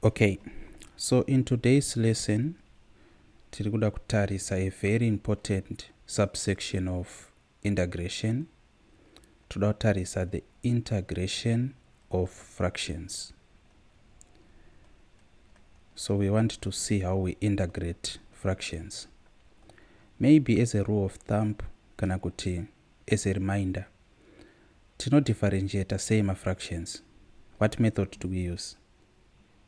Okay, so in today's lesson tiri kuda kutarisa a very important subsection of integration. Toda kutarisa the integration of fractions. So we want to see how we integrate fractions. Maybe as a rule of thumb kana kuti as a reminder, tinodifferentiata sei mafractions? What method do we use?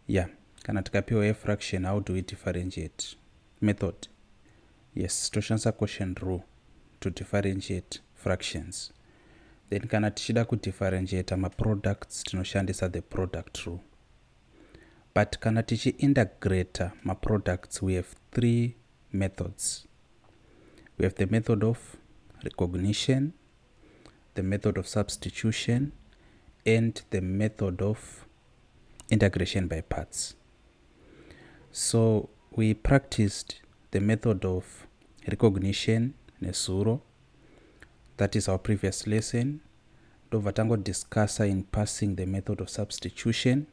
Yeah, kana tikapiwa a fraction, how do we differentiate? Method. Yes, toshandisa quotient rule to differentiate fractions. Then kana tichida kudifferentiata maproducts, tinoshandisa the product rule. But kana tichiintegrata maproducts, we have three methods. We have the method of recognition, the method of substitution, and the method of integration by parts. So we practiced the method of recognition nesuro. That is our previous lesson. Ndobva tangodiscussa in passing the method of substitution.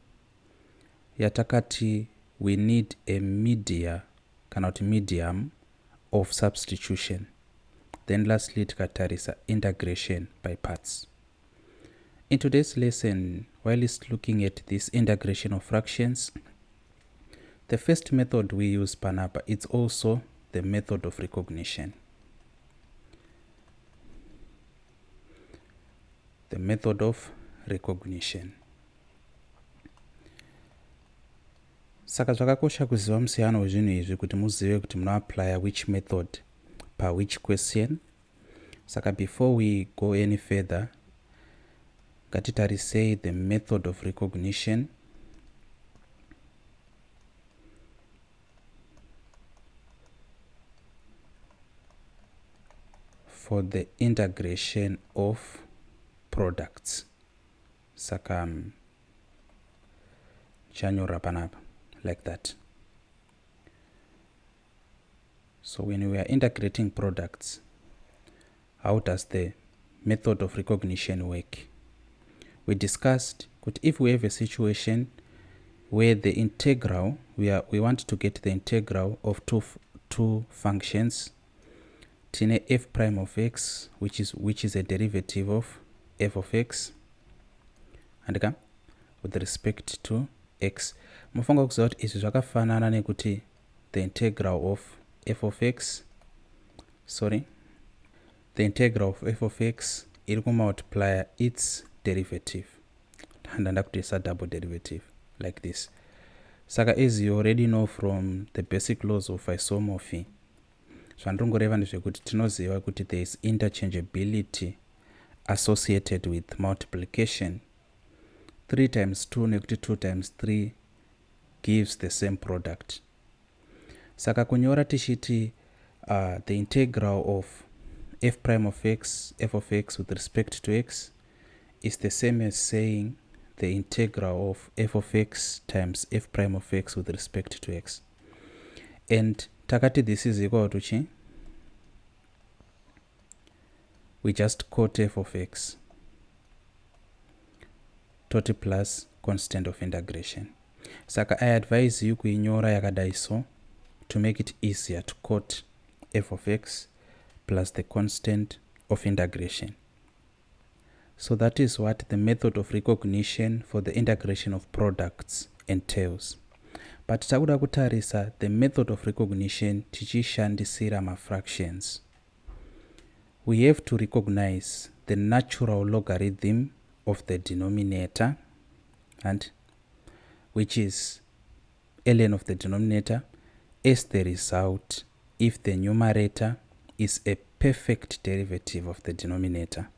Yatakati we need a media kana kuti medium of substitution. Then lastly tikatarisa integration by parts. In today's lesson, whilst looking at this integration of fractions, the first method we use panapa, it's also the method of recognition. The method of recognition. Saka zvakakosha kuziva musiyano wezvinhu izvi kuti muzive kuti munoapplya which method pa which question. Saka before we go any further, ngatitarisei the method of recognition. For the integration of products. Saka chanyora panapa like that. So when we are integrating products, how does the method of recognition work? We discussed kuti if we have a situation where the integral, we want to get the integral of two functions, tine f prime of x, which is a derivative of f of x, andika, with respect to x. Mufanira kuziva kuti izvi zvakafanana nekuti the integral of f of x, sorry, the integral of f of x iri kumultiplya its derivative. Ndanda kutoisa double derivative like this. Saka as you already know from the basic laws of isomorphy, zvandingoreva ndezvekuti tinoziva kuti there is interchangeability associated with multiplication. 3 times 2 nekuti 2 times 3 gives the same product. Saka kunyora tichiti the integral of f prime of x, f of x with respect to x, is the same as saying the integral of f of x times f prime of x with respect to x. And takati this is equal to chi? We just quote f of x toti plus constant of integration. Saka I advise you kuinyora yakadai so to make it easier to quote f of x plus the constant of integration. So that is what the method of recognition for the integration of products entails. But takuda kutarisa the method of recognition tichishandisira mafractions. We have to recognize the natural logarithm of the denominator, and which is ln of the denominator, as the result if the numerator is a perfect derivative of the denominator.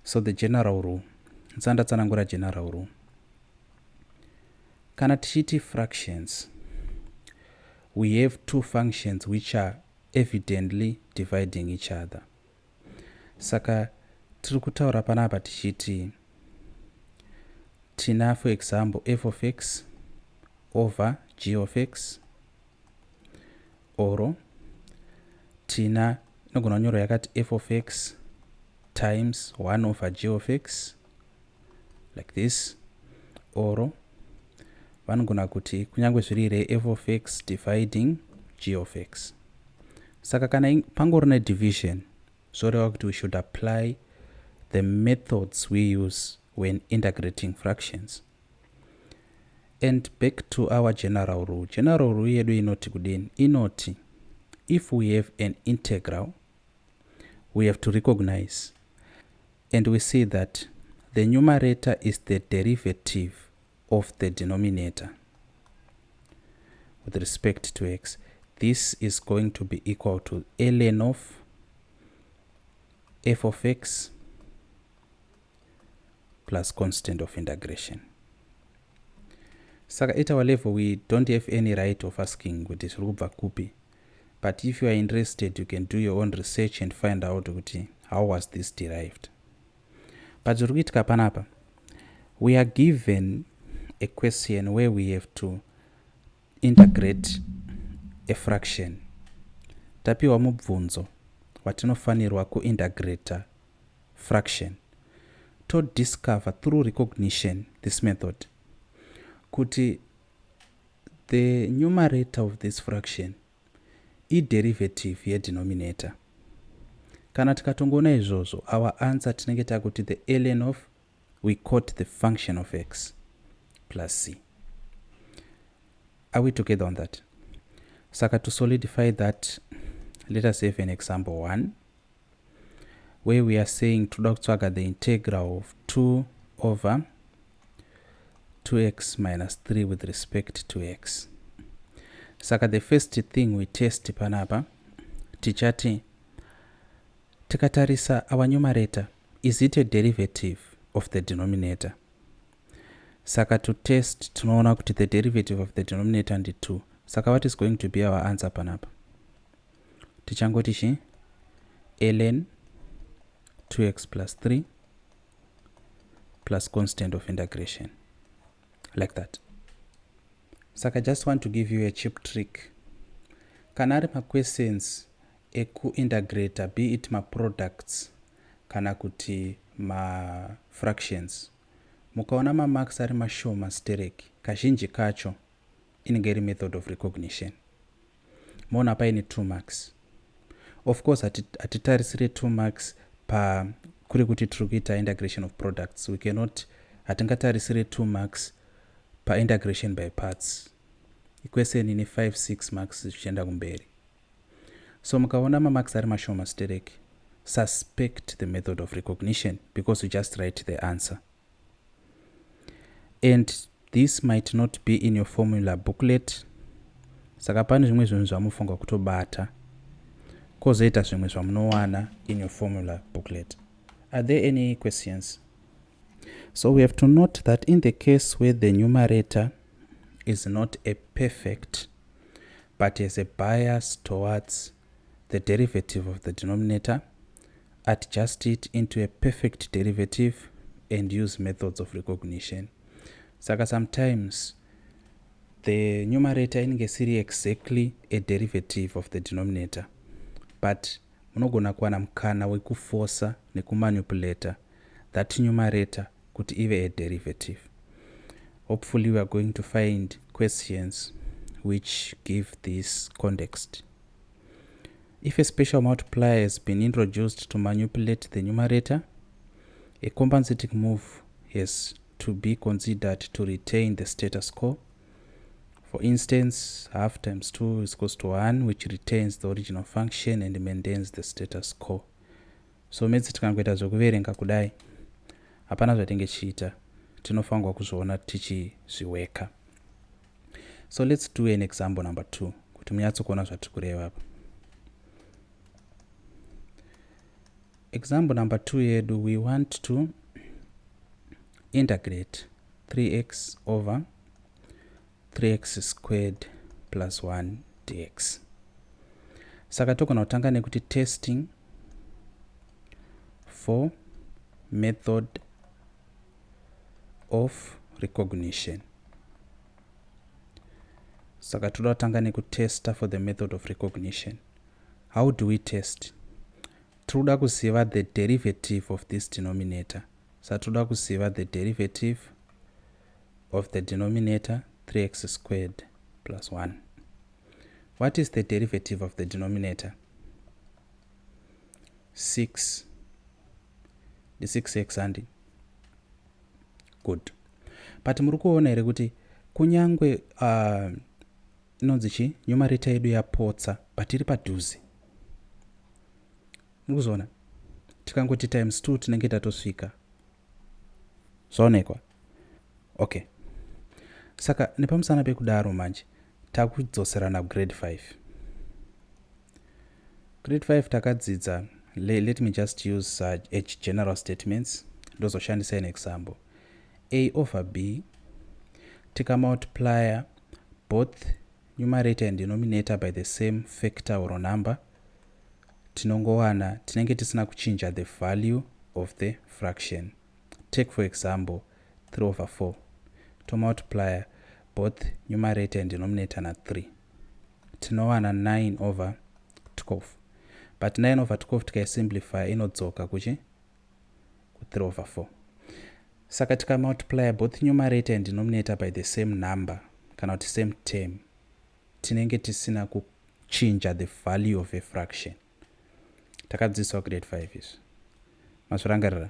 So the general rule, nsandatsanangura general rule. Kana tichiti fractions, we have two functions which are evidently dividing each other. Saka tiri kutaura panapa tichiti tina, for example, f of x over g of x, or tina inogona kunyorwa yakati f of x times 1 over g of x like this, or Vanogona kuti kunyange zviri re f of x dividing g of x. Saka kana pangori nedivision, zvoreva kuti we should apply the methods we use when integrating fractions. And back to our general rule. General rule yedu inoti kudini? Inoti if we have an integral, we have to recognize and we see that the numerator is the derivative of the denominator with respect to x. This is going to be equal to ln of f of x plus constant of integration. Saka at our level, we don't have any right of asking kuti zviri kubva kupi, but if you are interested, you can do your own research and find out kuti how was this derived. But zviri kuitika panapa, we are given a question where we have to integrate a fraction. Tapiwa mubvunzo watinofanirwa kuintegrata fraction. Todiscover through recognition, this method, kuti the numerator of this fraction iderivative yedenominator. Kana tikatongoona izvozvo, our answer tinenge takuti the ln of, we quote the function of x plus c. Are we together on that? Saka to solidify that, let us have an example one where we are saying toda kutsvaga the integral of 2 over 2x minus 3 with respect to x. Saka the first thing we test panapa, tichati tikatarisa our numerator, is it a derivative of the denominator? Saka to test, tinoona kuti the derivative of the denominator ndi 2. Saka what is going to be our answer panapa? Tichangoti chi? Ln 2x plus 3 plus constant of integration, like that. Saka just want to give you a cheap trick. Kana ari maquestions ekuintegrata, be it maproducts kana kuti mafractions, mukaona mamarks ari mashoma stereki, kazhinji kacho inenge iri method of recognition. Moona paine 2 marks. Of course hatitarisire 2 marks pa kuri kuti tiri kuita integration of products. We cannot, hatingatarisire 2 marks paintegration by parts, iquestion ine 5 6 marks zvichienda kumberi. So mukaona mamarks ari mashoma stereki, suspect the method of recognition, because you just write the answer. And this might not be in your formula booklet. Saka pane zvimwe zvinhu zvamufunga kutobata, kwozoita zvimwe zvamunowana in your formula booklet. Are there any questions? So we have to note that in the case where the numerator is not a perfect but has a bias towards the derivative of the denominator, adjust it into a perfect derivative and use methods of recognition. Saka sometimes the numerator inenge isiri exactly a derivative of the denominator, but munogona kuwana mukana wekufosa nekumanipulata that numerator kuti ive a derivative. Hopefully we are going to find questions which give this context. If a special multiplier has been introduced to manipulate the numerator, a compensating move has to be considered to retain the status quo. For instance, half times 2 is equals to 1, which retains the original function and maintains the status quo. So maths tikangoita zvokuverenga kudai, hapana zvatinge chiita, tinofanirwa kuzviona tichizviweka. So let's do an example number 2 kuti munyatsokuona zvatiri kureva apa. Example number 2 yedu, we want to integrate 3x over 3x squared plus 1 dx. Saka togona kutanga nekuti testing for method of recognition. Saka toda kutanga nekutesta for the method of recognition. How do we test? Tinoda kuziva the derivative of this denominator. Saka toda kuziva the derivative of the denominator, 3x squared plus 1. What is the derivative of the denominator? 6 ndi 6x, handi? Good. But muri kuona here kuti kunyangwe inonzi chi numerator yedu yapotsa, but iri padhuze? Muri kuzoona, tikangoti times 2 tinenge tatosvika. Zvaonekwa? Okay, saka nepamusana pekudaro manje takudzoserana grade 5. Grade 5 takadzidza, let me just use general statements, ndozoshandisa an example. A over b, tikamultiplya both numerator and denominator by the same factor or number, tinongowana tinenge tisina kuchinja the value of the fraction. Take for example 3 over 4, tomultiplya both numerator and denominator na3, tinowana 9 over 12. But 9 over 12 tikaisimplify inodzoka kuchi ku3 over 4. Saka tikamultiplya both numerator and denominator by the same number kana kuti same term, tinenge tisina kuchinja the value of a fraction. Takadzidziswa grade 5 izvi, mazvirangarira?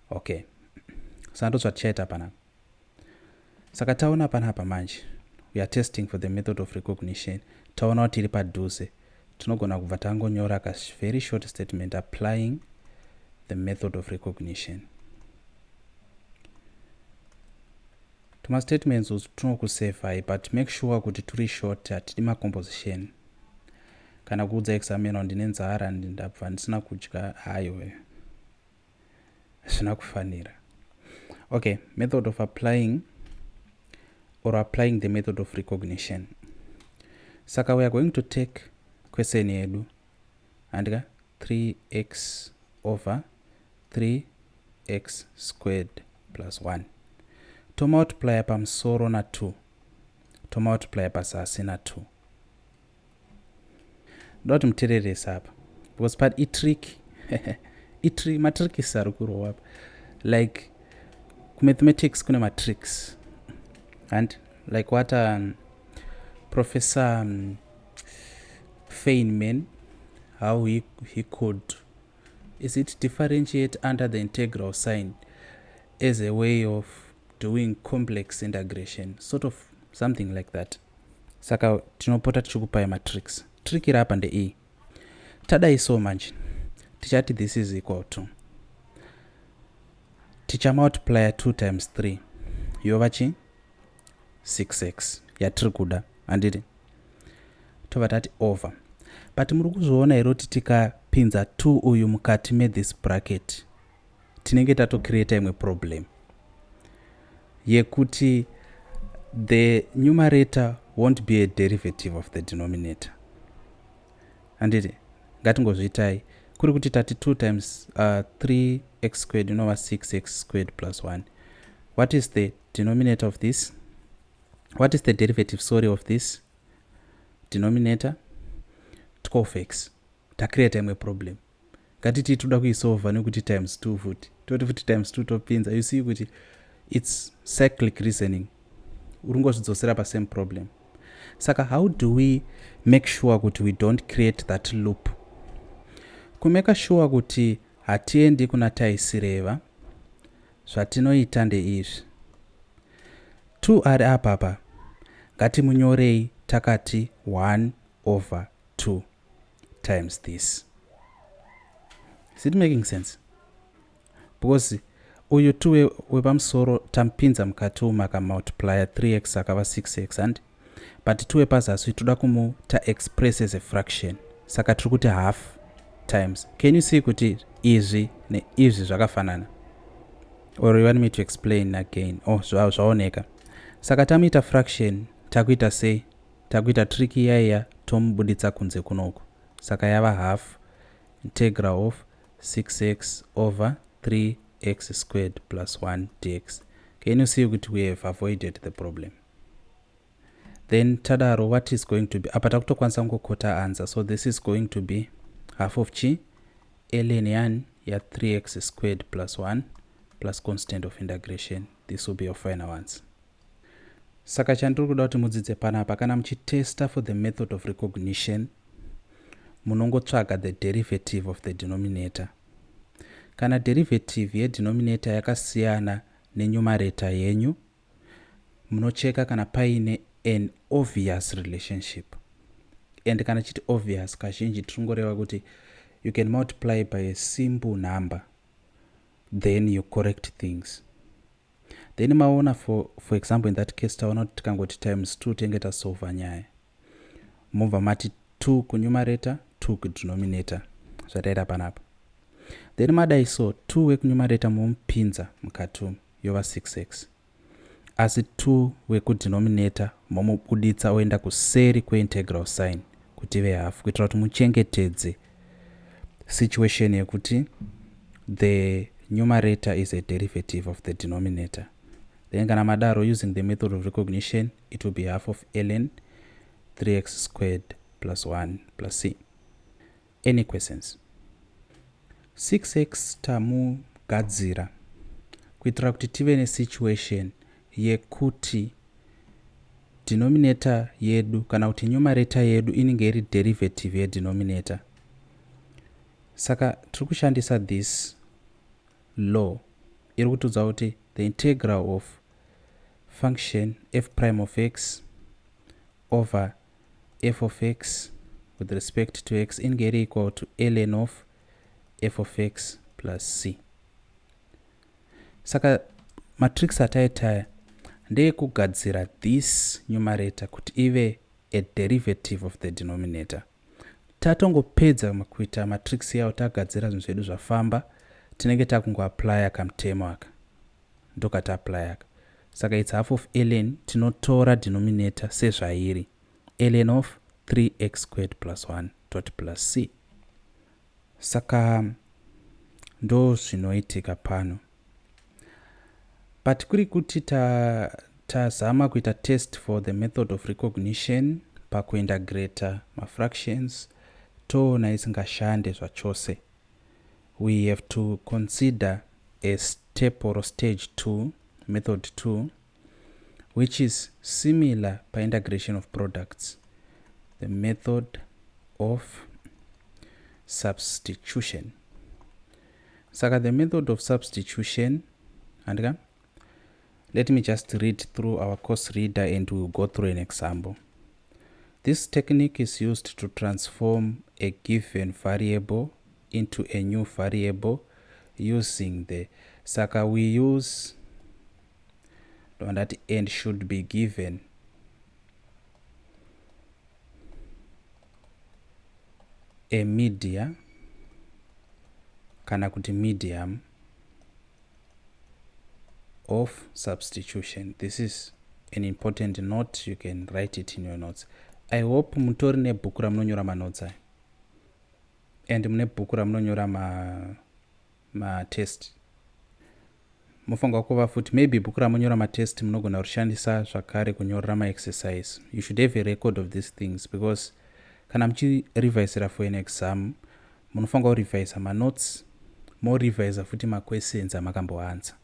Okay, saka ndo zvatichaita panapa. Saka taona panapa manje we are testing for the method of recognition. Taona kuti iri padhuze, tinogona kubva tangonyora ka very short statement applying the method of recognition. Tumastatements utu tunokusevhai, but make sure kuti turi short. Hatidi macomposition kana kuudza examiner ndine nzara, ndabva ndisina kudya. Hayo hazvina kufanira. Okay, method of applying or applying the method of recognition. Saka we are going to take question yedu, handika? 3x over 3x squared plus 1, tomultiplya pamusoro na2, tomultiplya pazasi na2. Ndoda kuti muteererese apa because but itrick, matricks ari kurova apa. Like kumathematics kune matricks, and like what Professor Feynman, how he could, is it differentiate under the integral sign as a way of doing complex integration, sort of something like that. Saka tinopota tichikupai matricks. Trick iri apa ndeiyi. Tadai so manje tichati this is equal to, tichamultiplya 2 times 3, yova chi 6x yatiri kuda, handiti? Tobva tati over. But muri kuzviona here kuti tikapinza 2 uyu mukati methis bracket, tinenge tatocreata imwe problem yekuti the numerator won't be a derivative of the denominator, handiti? Ngatingozviitai kuri kuti tati 2 times 3x squared inova 6x squared plus 1. What is the denominator of this? What is the derivative, sorry, of this denominator? 12x. Tacreata imwe problem. Ngatiti toda kuisolva nekuti times 2 futi, toti futi times 2, topinza. You see kuti it's cyclic reasoning, uri ngozvidzosera pasame problem. Saka how do we make sure kuti we don't create that loop? Kumeka sure kuti hatiendi kuna taisireva, zvatinoita ndeizvi: 2 ari apapa, ngatimunyorei takati 1 over 2 times this. Is it making sense? Because uyu 2 wepamusoro tamupinza mukati umu, akamultiplya 3x akava 6x, and but 2 wepazasi toda kumuta express as a fraction, saka tiri kuti half times. Can you see kuti izvi neizvi zvakafanana, or you want me to explain again? Oh, zvaoneka. Saka tamuita fraction, takuita sei? Takuita trick iyaiya, tomubuditsa kunze kunoku. Saka yava half integral of 6x over 3x squared plus 1 dx. Can you see kuti we have avoided the problem? Then tadaro, what is going to be apa? Takutokwanisa kungokota answer. So this is going to be half of chi ln yani ya 3x squared plus 1 plus constant of integration. This will be your final answer. Saka chandiri kuda kuti mudzidze panapa, kana muchitesta for the method of recognition, munongotsvaga the derivative of the denominator. Kana derivative yedenominator yakasiyana nenumerator yenyu, munocheka kana paine an obvious relationship. And kana chiti obvious, kazhinji tiringoreva kuti you can multiply by a simple number, then you correct things. Then maona, for example, in that case taona kuti tikangoti times 2 tenge tasolva nyaya. Mobva mati 2 kunumerator, 2 kudenominator, zvataita panapa. Then madai so, 2 wekunumerator momupinza mukati umu, yova 6x, asi 2 wekudenominator momubuditsa oenda kuseri kweintegral sign kuti ive hafu, kuitira kuti muchengetedze situation yekuti the numerator is a derivative of the denominator. Then kana madaro, using the method of recognition, it will be half of ln 3x squared plus 1 plus c. Any questions? 6x tamugadzira kuitira kuti tive nesituation yekuti denominator yedu, kana kuti numerator yedu, inenge iri derivative yedenominator. Saka tiri kushandisa this law iri kutiudza kuti the integral of function f prime of x over f of x with respect to x inenge iri equal to ln of f of x plus c. Saka matricks ataitaya ndeyekugadzira this numerator kuti ive a derivative of the denominator. Tatongopedza kuita matricks yawo, tagadzira zvinhu zvedu zvafamba, tinenge takungoaplya kamutemo aka, ndokataapplya aka. Saka it's half of ln, tinotora denominator sezvairi, ln of 3x squared plus 1 dot plus c. Saka ndo zvinoitika pano. But kuri kuti tazama kuita test for the method of recognition pakuintegrata mafractions, toona isingashande zvachose, we have to consider a step or stage 2, method 2, which is similar paintegration of products, the method of substitution. Saka the method of substitution, andika, let me just read through our course reader and we'll go through an example. This technique is used to transform a given variable into a new variable using the, saka we use that and should be given a media, kana kuti medium of substitution. This is an important note, you can write it in your notes. I hope mutori nebhuku ramunonyora manotes aya, and mune bhuku ramunonyora matest. Mofanirwa kuva futi maybe bhuku ramunyora matest munogona kurishandisa zvakare kunyorera maexercise. You should have a record of these things, because kana muchirevisera for an exam, munofanirwa kurevisa manotes, morevisa futi maquestions amakamboansa,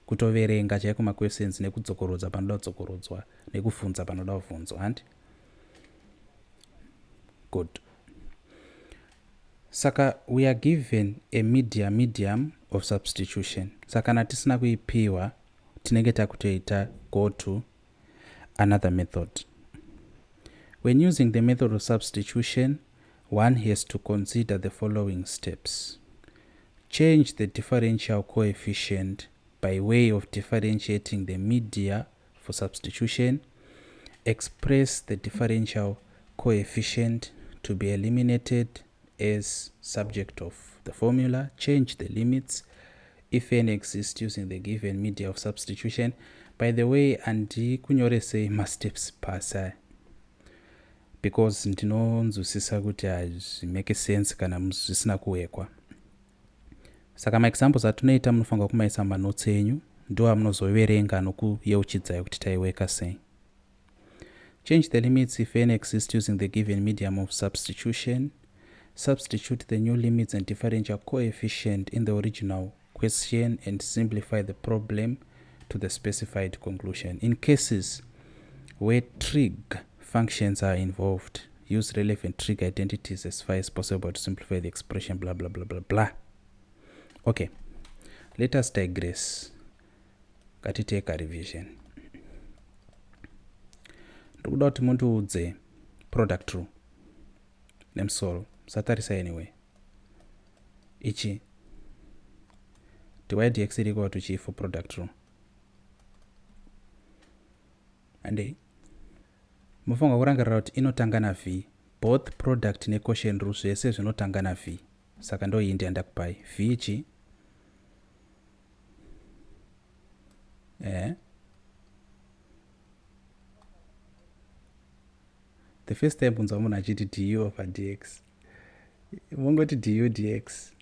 kutoverenga chaiko maquestions nekudzokorodza panoda kudzokorodzwa, nekubvunza panoda kubvunzwa, handi? Good. Saka we are given a medium of substitution. Saka kana tisina kuipiwa, tinenge takutoita go to another method. When using the method of substitution, one has to consider the following steps. Change the differential coefficient by way of differentiating the media for substitution. Express the differential coefficient to be eliminated as subject of the formula. Change the limits if any exist using the given media of substitution. By the way, handikunyoresei masteps pasi because ndinonzwisisa kuti hazvimake sense kana zvisina kuwekwa. Saka maexamples atinoita munofanira kumaisa manotes enyu, ndo amunozoverenga nokuyeuchidzai kuti taiweka sei. Change the limits if any exist using the given medium of substitution. Substitute the new limits and differential coefficient in the original question and simplify the problem to the specified conclusion. In cases Where trig functions are involved, use relevant trig identities as far as possible to simplify the expression, blah blah blah blah blah. Okay, let us digress. Ngatiteka revision. Ndikuda kuti mundiudze product rule nemusoro, musatarisa anyway. Ichi dy dx iri equal to chii for product rule? Handei, mofanirwa kurangarira kuti inotanga na v. Both product nequotient rule zvese zvinotanga na v. Saka ndo iyi ndiyandakupai v chi eh the first time kunzwa munhu achiti du over dx, mongoti du dx.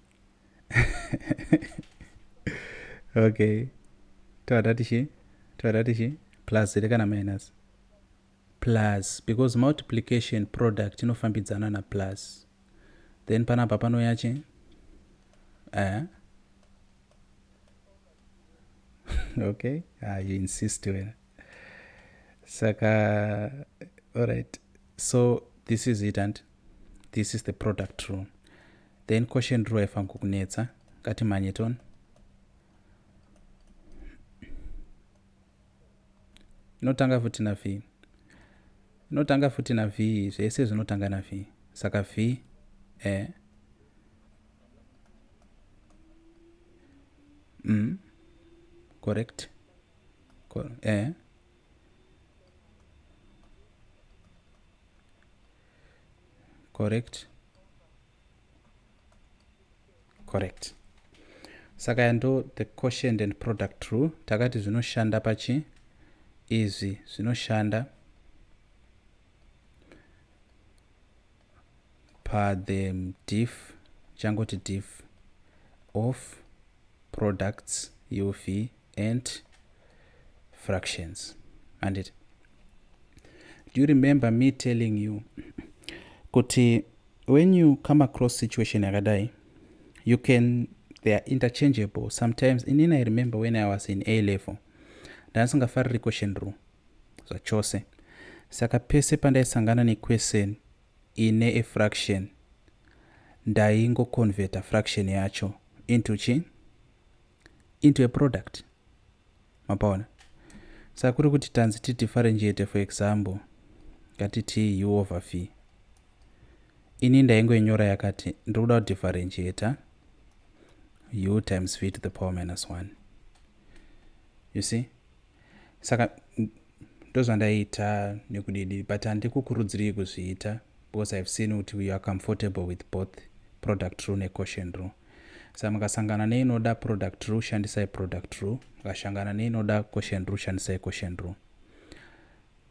Okay, toda tichi, toda tichi plus here kana minus? Plus, because multiplication product inofambidzana na plus. Then panapa panouya chi eh? Okay, ah, you insist wena. Saka alright, so this is it, and this is the product rule. Then quotient rule haifaniri kukunetsa. Ngatimhanye toni. Inotanga futi na v, inotanga futi na v, zvese zvinotanga na v. Saka v e correct. Correct, correct. Saka ndo the quotient and product rule. Takati zvinoshanda pachi izvi zvinoshanda pa the diff, changoti diff of products uv and fractions. And it, do you remember me telling you kuti when you come across situation yakadai, you can, they are interchangeable sometimes? Inini I remember when I was in A level, ndandisingafariri quotient rule zvachose. Saka pese pandaisangana nequestion ine afraction, ndaingoconverta fraction yacho into chi, into a product. Mapaona? Saka kuri kuti tanzi tidifferentiate, for example, ngatiti u over v, ini ndaingoinyora yakati ndiri kuda kudifferentiata u times v to the power minus 1, you see? Saka ndozvandaiita nekudidi, but handikukurudzirii kuzviita because I've seen kuti we are comfortable with both product rule nequotient rule. Saka mukasangana neinoda product rule, shandisai product rule. Mukasangana neinoda quotient rule, shandisai quotient rule.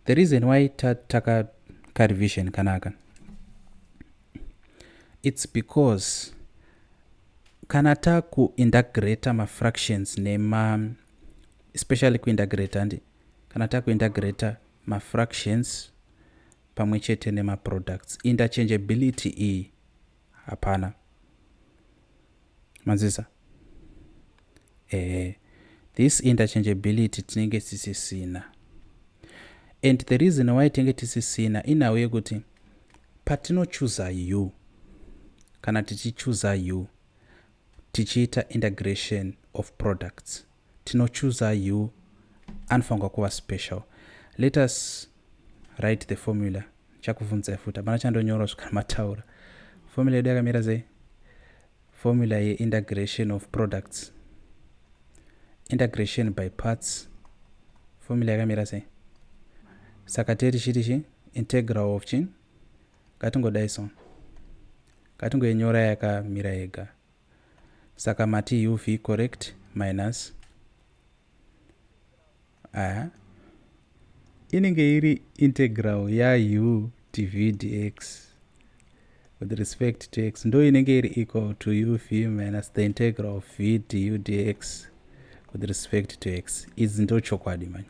The reason why taka karevision kanaka, it's because kana takuintegrata mafractions nema, especially kuintegrata, handi, kana takuintegrata mafractions pamwe chete nemaproducts, interchangeability iyi hapana. Manzisa? This interchangeability tinenge tisisina. And the reason why tinenge tisisina inhau yekuti patinochuza u, kana tichichuza u tichiita integration of products, tinochuza u anofanirwa kuva special. Let us write the formula. Chakubvunzai futi, hapana chandonyora kusvikira mataura. Formula yedu yakamira sei? Formula yeintegration of products, integration by parts, formula yakamira sei? Saka tee tichiti chi integral of chi, ngatingodai so, ngatingoinyora yakamira yega. Saka mati uv, correct? Minus aya inenge iri integral ya u dv dx with respect to x, ndo inenge iri equal to uv minus the integral of v du dx with respect to x. Idzi ndo chokwadi mani,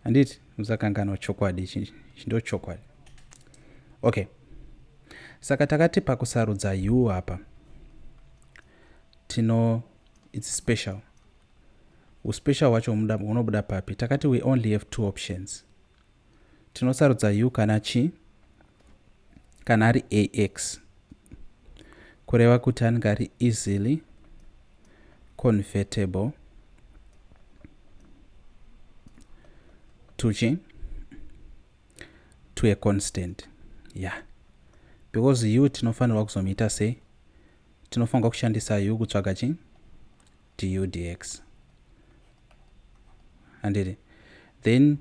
handiti? Musakanganwa chokwadi ichi, ndo chokwadi. Okay, saka takati pakusarudza u apa tino, it's special. Uspecial hwacho hunobuda papi? Takati we only have two options. Tinosarudza u kana chi? Kana ari ax. Kureva kuti anenge ari easily convertible to chi? To a constant. Yeah. Because u tinofanirwa kuzomuita sei? Tinofanirwa kushandisa u kutsvaga chi? Du dx. Handiti? Then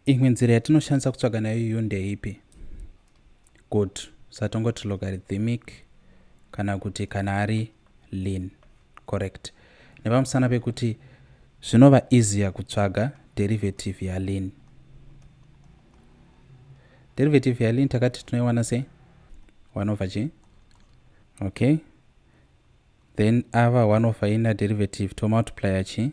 imwe nzira yatinoshandisa kutsvaga nayo u ndeipi? Good. Satongoti logarithmic kana kuti kana ari lin. Correct. Nepamusana pekuti zvinova easier kutsvaga derivative yalin. Derivative yalin takati tinoiwana sei? 1 over g. Okay. Then ava 1 over ina derivative to multiplya chi?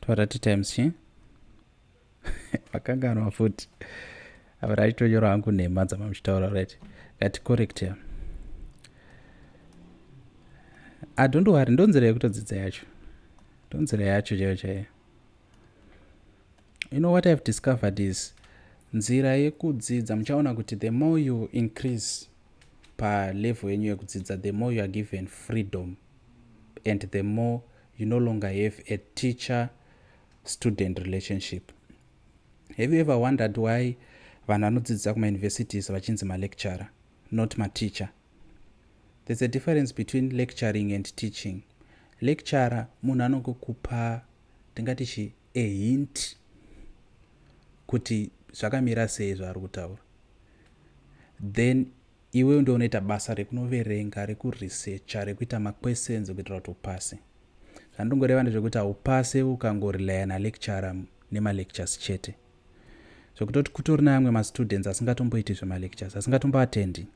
Twarati times chi? Makanganwa futi. Apa rachitonyora hangu nhema dzamamuchitaura, right? Ngati correct ya. Ah, don't worry, ndonzira yekutodzidza yacho. Ndonzira yacho chaiyo chaiyo. You know what I've discovered is nzira yekudzidza, muchaona kuti the more you increase palevel yenyu yekudzidza, the more you are given freedom and the more you no longer have a teacher student relationship. Have you ever wondered why vanhu vanodzidzisa kumauniversities vachinzi malecturer, not mateacher? There's a difference between lecturing and teaching. Lecturer munhu anongokupa, ndingati chi, a hint kuti zvakamira sei zvaari kutaura. Then iwewe ndo unoita basa rekunoverenga, rekuresearcha, rekuita maquestions kuitira kuti upase. Zvandongoreva ndezvekuti haupase ukangorelaya nalecturer nemalectures chete, zvekutoti kutori neamwe mastudents asingatomboiti zvemalectures, asingatomboatendi,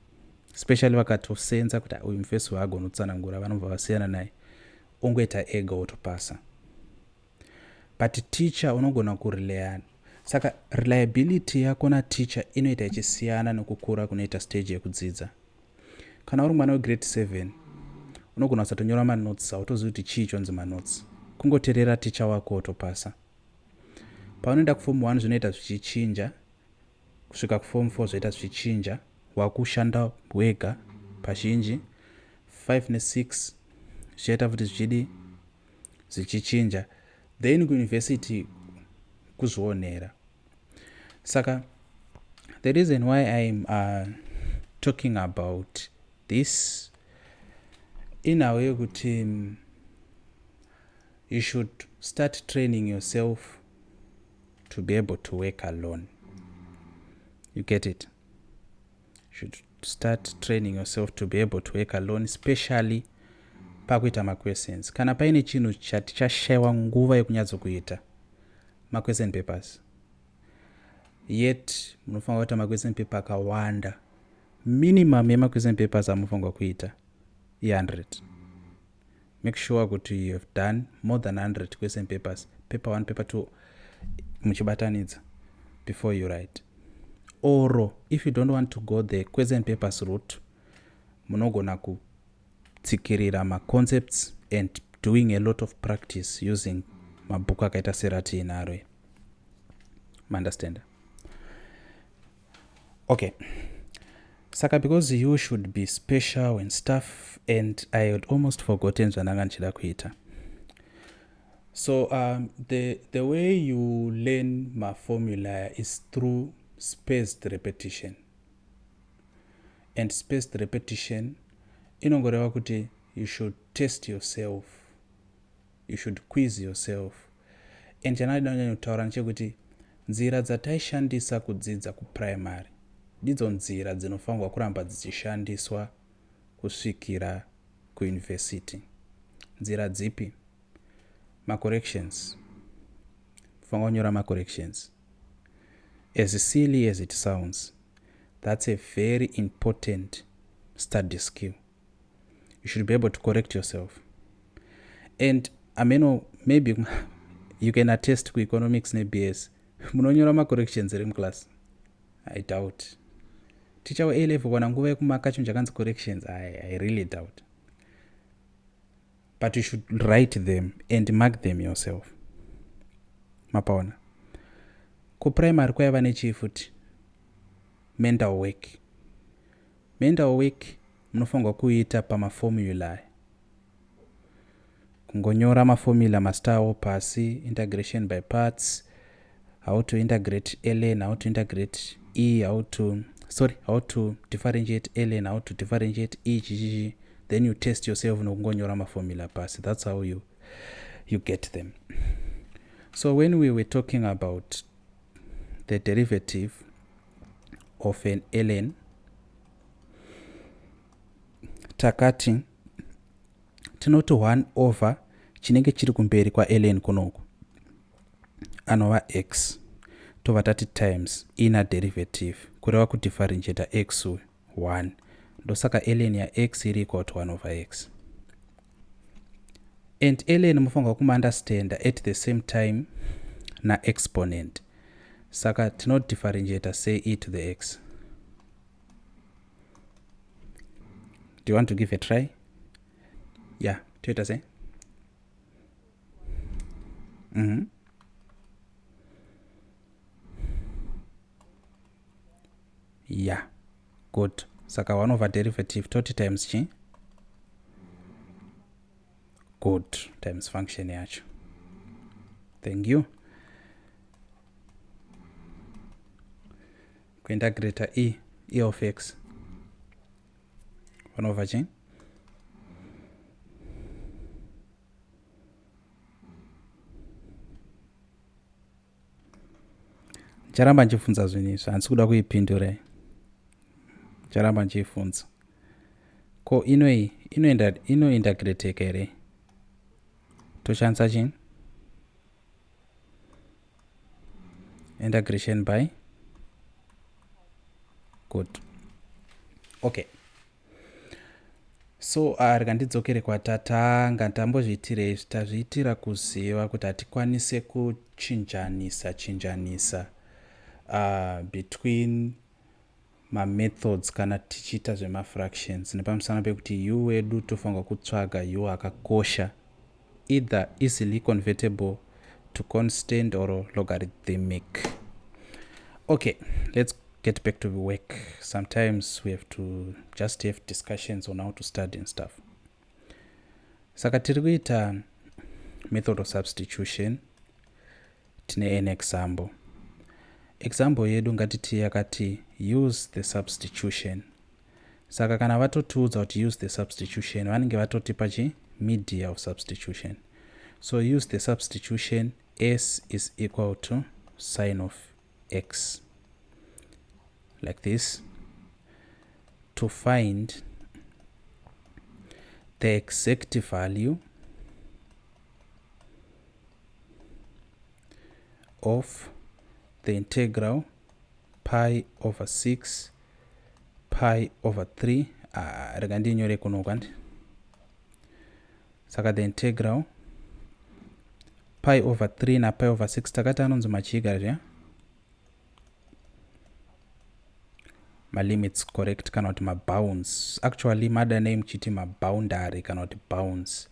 especially vakatosenza kuti uyu mufesi waagona kutsanangura, vanobva vasiyana naye, ongoita ega otopasa. But teacher unogona kurelaya. Saka reliability yako nateacher inoita ichisiyana nekukura kunoita stage yekudzidza. Kana uri mwana wegrade 7, unogona kusatonyora manotes, hautozivi kuti chii chonzi manotes, kungoteerera ticha wako otopasa. Paunoenda kuform 1 zvinoita zvichichinja, kusvika kuform 4 zvoita zvichichinja, wakushanda wega pazhinji. 5 ne6 zvichaita futi zvichidi zvichichinja. Then kuuniversity kuzvionera. Saka the reason why I'm talking about this inhau yekuti you should start training yourself to be able to work alone. You get it? You should start training yourself to be able to work alone, especially pakuita maquestions. Kana paine chinhu chatichashayiwa nguva yekunyatsokuita, maquestion papers. Yet munofanira kuita maquestion paper akawanda. Minimum yemaquestion papers amunofanirwa kuita i100. Make sure kuti you have done more than 100 question papers, paper 1, paper 2 muchibatanidza, before you write. Or if you don't want to go the question papers route, munogona kutsikirira maconcepts and doing a lot of practice using mabhuku akaita seratiinaro. Maunderstand? Okay, saka because you should be special and stuff, and I had almost forgotten zvandanga ndichida kuita. So the way you learn maformula is through spaced repetition, and spaced repetition inongoreva kuti you should test yourself, you should quiz yourself. And chandida kunyanya kutaura ndechekuti nzira dzataishandisa kudzidza kuprimary ndidzo nzira dzinofanirwa kuramba dzichishandiswa kusvikira kuuniversity. Nzira dzipi? Macorrections. Fanira kunyora macorrections. As silly as it sounds, that's a very important study skill. You should be able to correct yourself. And ameno, maybe you can attest, kueconomics neBS munonyora macorrections iri muclass? I doubt ticha we A level kana nguva yekumaka chinhu chakanzi corrections. I really doubt. But you should write them and mark them yourself. Mapaona? Kuprimary kwaiva nechii futi? Mental work. Mental work munofanirwa kuita pamaformula. Kungonyora maformula mazita awo pasi, integration by parts, how to integrate ln, how to integrate e, how to, sorry, how to differentiate ln, how to differentiate e, chichichi. Then you test yourself nokungonyora maformula pasi. That's how you get them. So when we were talking about the derivative of an ln, takati tinoti 1 over chinenge chiri kumberi kwaln kunoku anova x, tobva tati times inner derivative, kureva kudifferentiata x 1. Ndosaka ln yax iri equal to 1 over x. And ln mufanirwa kumuunderstanda at the same time naexponent. Saka tinodifferentiata sei e to the x? Do you want to give a try? Yeah, toita sei? Yeah, good. Saka 1 over derivative toti times chi? Good, times function yacho. Thank you. Kuintegrata e of x, 1 over chi? Ndicharamba ndichibvunza zvinhu izvi, handisi kuda kuipindurai, ndicharamba ndichiibvunza. Ko inoyi inointegrateka here? Toshandisa chini? Integration by. Good. Okay, so rega ndidzokere kwatatanga. Tambozviitirei izvi? Tazviitira kuziva kuti hatikwanise kuchinjanisa chinjanisa between mamethods kana tichiita zvemafractions, nepamusana pekuti u wedu tofanirwa kutsvaga u akakosha, either easily convertible to constant or logarithmic. Okay, let's get back to the work. Sometimes we have to just have discussions on how to study and stuff. Saka tiri kuita method of substitution. Tine an example. Example yedu ngatiti yakati use the substitution. Saka kana vatotiudza kuti use the substitution, vanenge vatotipa chi media of substitution. So use the substitution s is equal to sine of x like this to find the exact value of the integral pi over 6 pi over 3. Rega ndinyore kuno kwandi. Saka the integral pi over 3 na pi over 6 takati anonzi machiga zviya? Malimits, correct, kana kuti mabounds. Actually madanei muchiti maboundary kana kuti bounds,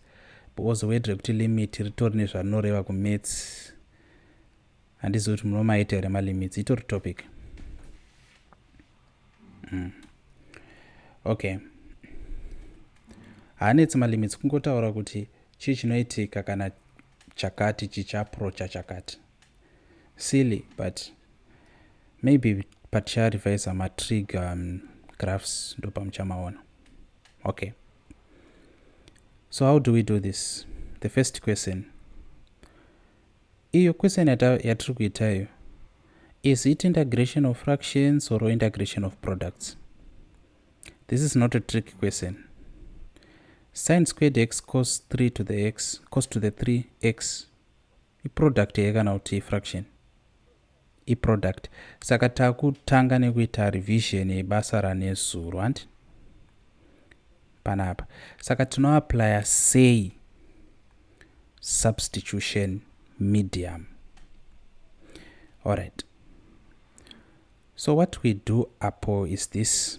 because word rekuti limit ritori nezvarinoreva kumaths. Handizivi kuti munomaita here malimits, itori topic. Okay, haanetsi malimits, kungotaura kuti chii chinoitika kana chakati chichiapproacha chakati. Silly, but maybe paticharevisa matrig graphs ndopamuchamaona. Okay, so how do we do this? The first question, iyo question yatiri kuitayo, is it integration of fractions or integration of products? This is not a trick question. Sin squared x cos 3 to the x, cos to the 3 x, iproduct here kana kuti fraction? Iproduct. Saka takutanga nekuita revision yebasa ranezuro, handi panapa? Saka tinoapplya sei substitution medium? Alright, so what we do apo is this.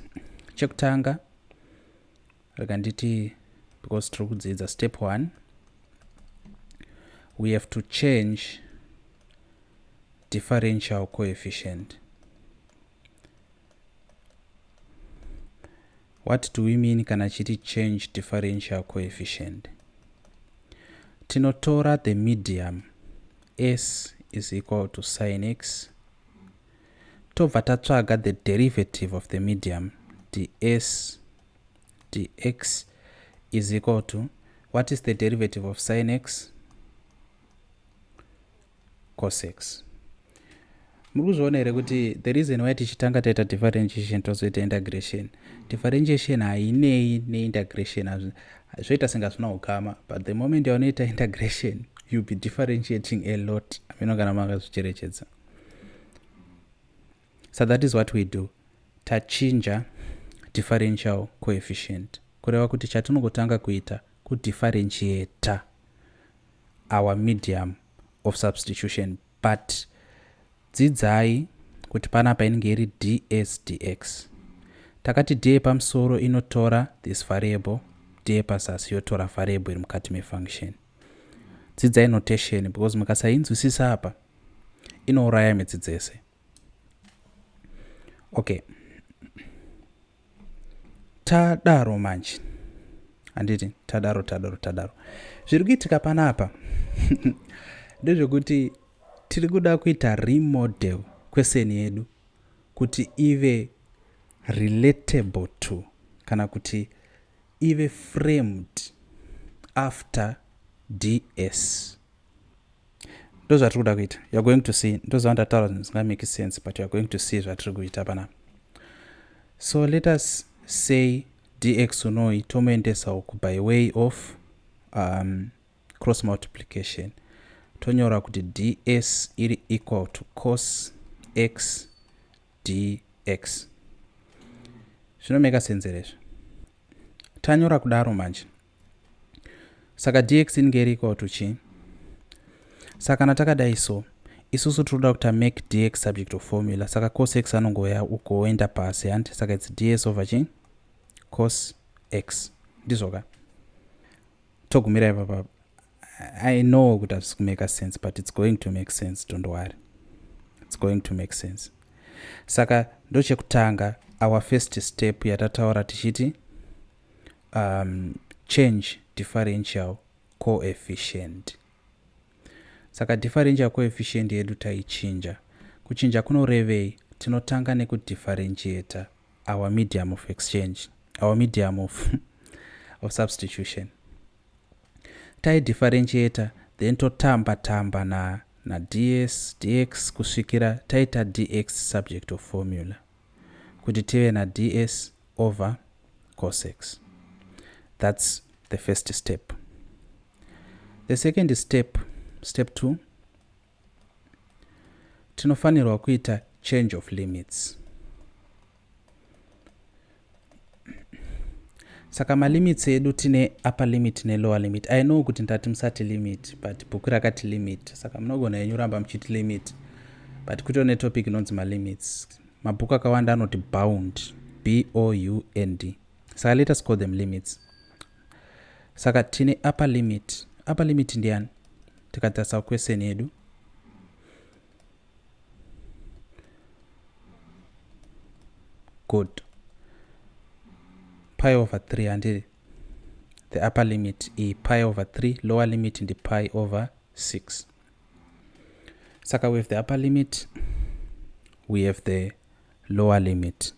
Chekutanga, rega nditi, because tiri kudzidza, step 1. We have to change differential coefficient. What do we mean kana chiti change differential coefficient? Tinotora the medium s is equal to sin x, tobva tatsvaga the derivative of the medium, ds dx is equal to, what is the derivative of sin x? Cos x. Muri kuzviona here kuti the reason why tichitanga taita differentiation, tozoita integration? Differentiation hainei neintegration, zvoita senga zvina ukama, but the moment yaunoita integration, you'll be differentiating a lot. Amino kana makazvicherechedza. So that is what we do. Tachinja differential coefficient, kureva kuti chatinongotanga kuita kudifferentiata our medium of substitution. But dzidzai kuti panapa inenge iri ds dx. Takati d yepamusoro inotora this variable, d yepazasi yotora variable iri mukati mefunction. Dzidzai notation, because mukasainzwisisa apa inouraya midzi dzese. Okay, tadaro manje, handiti? Tadaro, tadaro, tadaro. Zviri kuitika panapa ndezvekuti tiri kuda kuita remodel question yedu kuti ive relatable to, kana kuti ive framed after ds. Ndo zvatiri kuda kuita. You are going to see. Ndoziva ndataura zvinhu zvisingamake sense, but you are going to see zvatiri kuita panapa. So let us say dx unoi tomuendesa uku by way of cross multiplication. Tonyora kuti ds iri equal to cos x dx. Zvinomeka sense here izvo? Tanyora kudaro manje, saka dx inenge iri equal to chii? Saka kana takadai so, isusu tinoda kuti make dx subject of formula. Saka cos x anongoya ugoenda pasi, handi? Saka it's ds over chii? Cos x, ndizvoka? Togumira ipapa. I know kuti hazvisi kumake sense, but it's going to make sense, don't worry, it's going to make sense. Saka ndochekutanga, our first step yatataura tichiti change differential coefficient. Saka differential coefficient yedu taichinja. Kuchinja kunorevei? Tinotanga nekudifferentiata our medium of exchange, our medium of substitution. Taidifferentiata, then totamba tamba na ds dx kusvikira taita dx subject of formula, kuti tive na ds over cos x. That's the first step. The second step, step 2, tinofanirwa kuita change of limits. Saka malimits edu, tine upper limit nelower limit. I know kuti ndati musati limit, but bhuku rakati limit, saka munogona henyu ramba muchiti limit, but kutori netopic inonzi malimits. Mabhuku akawanda anoti bound, b o u n d. Saka let us call them limits. Saka tine upper limit. Upper limit ndiani tikatarisa question yedu? Good, pi over 3, handiti? The upper limit i pi over 3, lower limit ndi pi over 6. Saka we have the upper limit, we have the lower limit,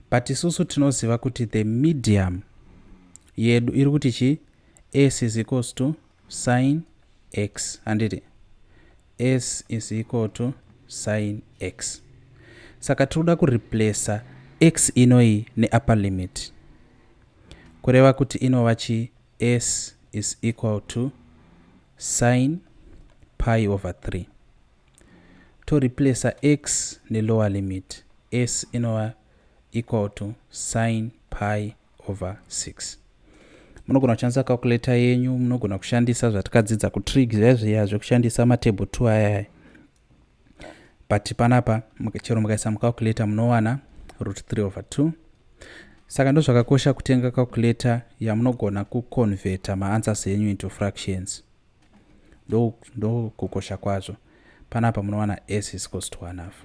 but isusu tinoziva kuti the medium yedu iri kuti chi? S is equals to sin x, handiti? S is equal to sin x. Saka tiri kuda kureplaca x inoi neupper limit, kureva kuti inova chi? S is equal to sin pi over 3. Toreplaca x nelower limit, s inova equal to sin pi over 6. Munogona kushandisa calculator yenyu, munogona kushandisa zvatakadzidza kutrig zviya zviya zvekushandisa matable 2 ayaya, but panapa chero mukaisa mucalculator munowana root 3 over 2. Saka ndo zvakakosha kutenga calculator yamunogona kuconverta maanswers enyu into fractions. Ndo kukosha kwazvo. Panapa munowana s is equals to 1 half.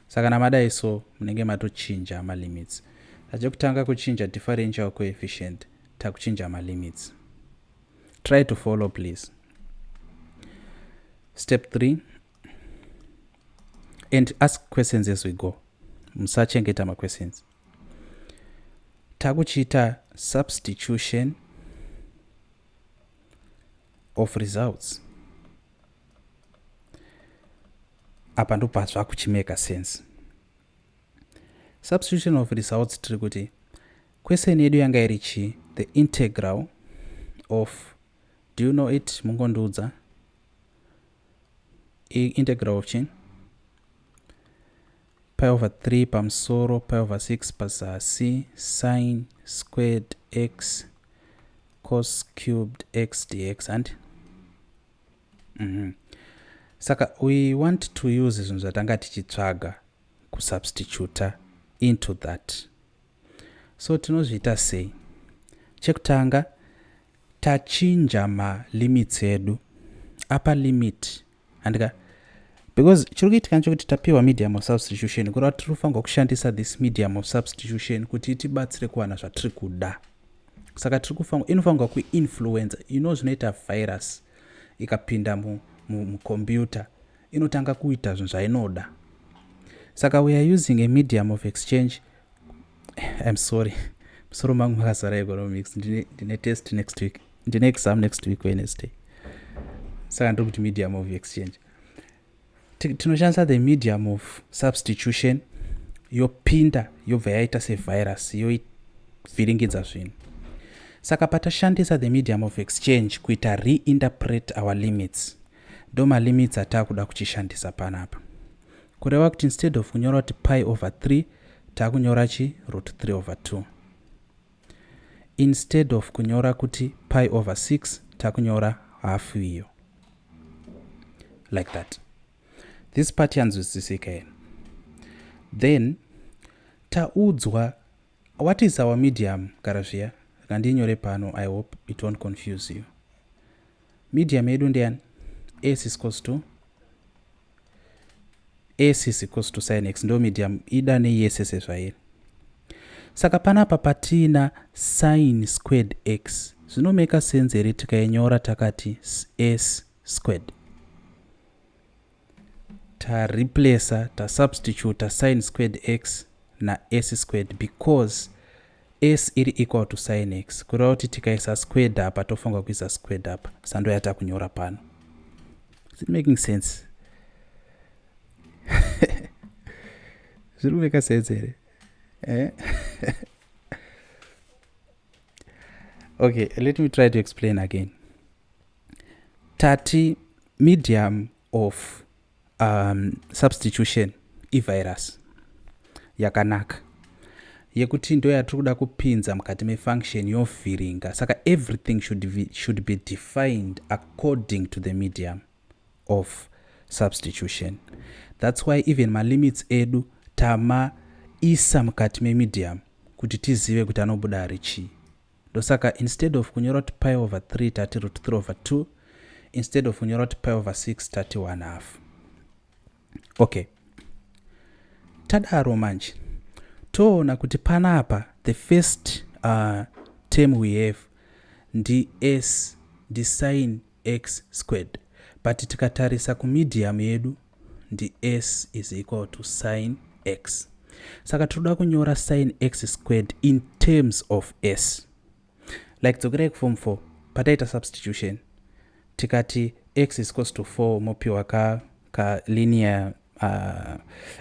Saka kana madai so, munenge matochinja malimits. Tachekutanga kuchinja differential coefficient, takuchinja malimits. Try to follow, please. Step 3, and ask questions as we go. Musachengeta maquestions. Takuchiita substitution of results. Apa ndobva zvakuchimeka sense. Substitution of results, tiri kuti question yedu yanga iri chii? The integral of, do you know it? Mungondiudza, integral of chii? Pi over 3 pamusoro, pi over 6 pazasi, sin squared x cos cubed x dx, and Saka we want to use zvinhu zvatanga tichitsvaga kusubstituta into that. So tinozviita sei? Chekutanga, tachinja malimits edu. Apa limit, handika? Because chiri kuitika nechekuti tapiwa medium of substitution, kureva tiri kufanirwa kushandisa this medium of substitution kuti itibatsire kuwana zvatiri kuda. Saka tiri kufanirwa, inofanirwa kuinfluenza. You know zvinoita virus ikapinda mucomputer, inotanga kuita zvinhu zvainoda. Saka we are using a medium of exchange. I'm sorry, musoro mangu makazara economics. Ndine test next week, ndine exam next week Wednesday. Saka ndiri kuti medium of exchange. Tinoshandisa the medium of substitution, yopinda, yobva yaita sevirus, yoivhiringidza zvinhu. Saka patashandisa the medium of exchange kuita reinterpret our limits, ndo malimits ataakuda kuchishandisa panapa. Kureva kuti instead of kunyora kuti pi over 3, taakunyora chi root 3 over 2. Instead of kunyora kuti pi over 6, takunyora half iyo, like that. This part yanzwisisika here? Then taudzwa what is our medium. Gara zviya, kandinyore pano. I hope it won't confuse you. Medium yedu ndeyani? S is equals to, s is equals to sin x. Ndo medium ida neyese sezvairi. Saka panapa patina sin squared x, zvinomeka sense here tikainyora takati s squared? Tareplaca, tasubstituta sin squared x nas squared, because s iri equal to sin x. Kureva kuti tikaisa squared apa, tofanirwa kuisa squared apa. Sando yatakunyora pano. Is it making sense? Zviri kumeka sense here, eh? Okay, let me try to explain again. Tati medium of substitution ivirus yakanaka yekuti ndo yatiri kuda kupinza mukati mefunction, yovhiringa. Saka everything should be defined according to the medium of substitution. That's why even malimits edu tamaisa mukati memedium kuti tizive kuti anobuda ari chii. Ndosaka instead of kunyora kuti pi over 3, tati root 3 over 2. Instead of kunyora kuti pi over 6, tati 1 half. Okay, tadaro manje toona kuti panapa the first term we have ndi s, ndi sin x squared, but tikatarisa kumedium yedu ndi s is equal to sin x. Saka tinoda kunyora sin x squared in terms of s. Like, dzokerai kuform 4, pataita substitution tikati x is equals to 4, mopiwa ka linear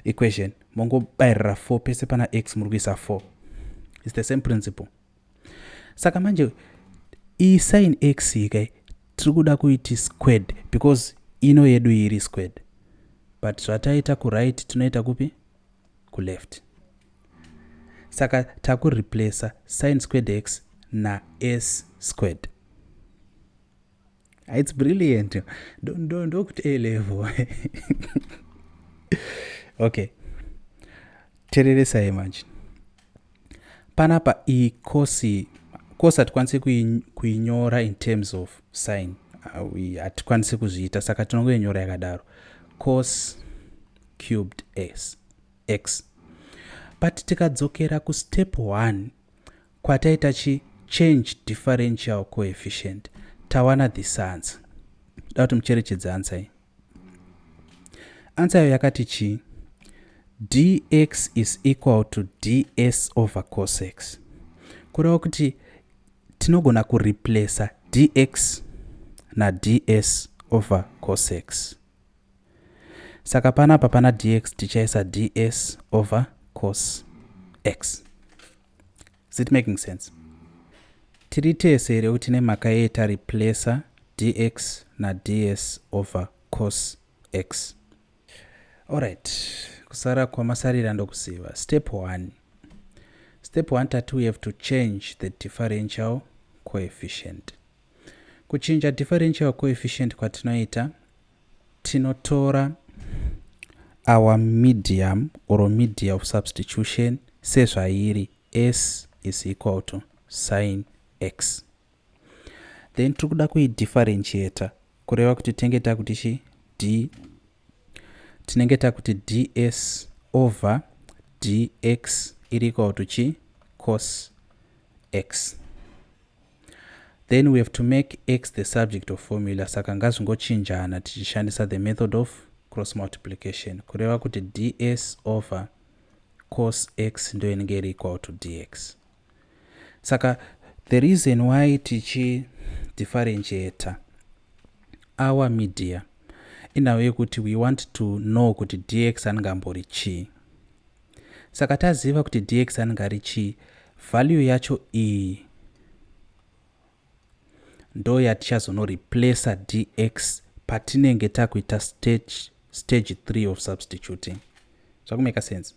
equation, mongobayirira 4 pese pana x, muri kuisa 4. It's the same principle. Saka manje iyi sin x ikai tiri kuda kuiti squared, because ino yedu iri squared, but zvataita kuright tinoita kupi? Kuleft. Saka takureplaca sin squared x na-s squared. It's brilliant. Ndokuti A level. Okay, tereresai manje. Panapa iyi cos, cos hatikwanisi kuinyora in terms of sin. Hatikwanisi kuzviita, saka tinongoinyora yakadaro, cos cubed s x. But tikadzokera kustep 1 kwataita chi change differential coefficient, tawana this answer. Da kuti mucherechedze answer iyi. Answer iyo yakati chii? Dx is equal to ds over cos x, kureva kuti tinogona kureplaca dx nads over cos x. Saka panapa pana dx tichaisa ds over cos x. Is it making sense? Tiri tese here kuti nemhaka yei tareplaca dx nads over cos x? Alright, kusara kwamasarira ndokuziva. Step 1, step 1 tati we have to change the differential coefficient. Kuchinja differential coefficient kwatinoita, tinotora our medium or media of substitution sezvairi, s is equal to sin x. Then tiri kuda kuidifferentiata, kureva kuti tinenge takuti chi d, tinenge takuti ds over dx iri equal to chi cos x. Then we have to make x the subject of formula, saka ngazvingochinjana tichishandisa the method of cross multiplication, kureva kuti ds over cos x ndo inenge iri equal to dx. Saka the reason why tichidifferentiata our media inhau yekuti we want to know kuti dx anenge ambori chii. Saka taziva kuti dx anenge ari chii, value yacho iyi ndo yatichazonoreplaca dx patinenge takuita stage 3 of substituting. Zvakumeka sense?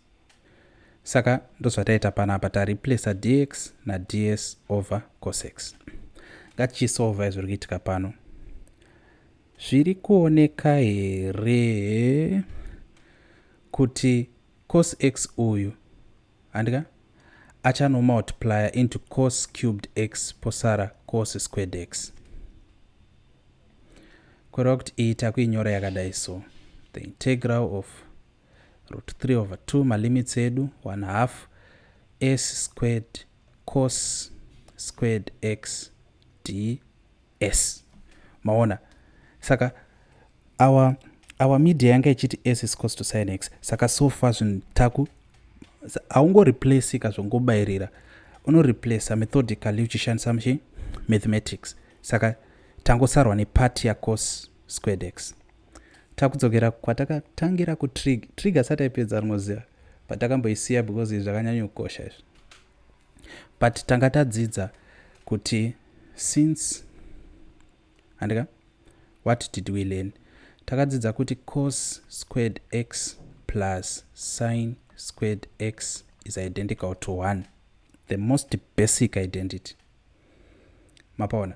Saka ndozvataita panapa, tareplaca dx nads over cos x. Ngatichisolva izviri kuitika pano. Zviri kuoneka here kuti cos x uyu handika achanomultiplya into cos cubed x, posara cos squared x? Kureva kuti iyi takuinyora yakadai so: the integral of root 3 over 2, malimits edu 1 half s squared cos squared x ds. Maona? Saka our media yanga ichiti s is cos to sin x. Saka so far zvinhu taku haungoreplacika zvongobayirira, unoreplaca methodically uchishandisa muchi mathematics. Saka tangosarwa nepart yacos squared x. Takudzokera kwatakatangira kutrig. Trig asati aipedza rinoziva, but takamboisiya because izvi zvakanyanya kukosha izvi. But tanga tadzidza kuti since, handika, what did we learn? Takadzidza kuti cos squared x plus sin squared x is identical to 1, the most basic identity. Mapaona?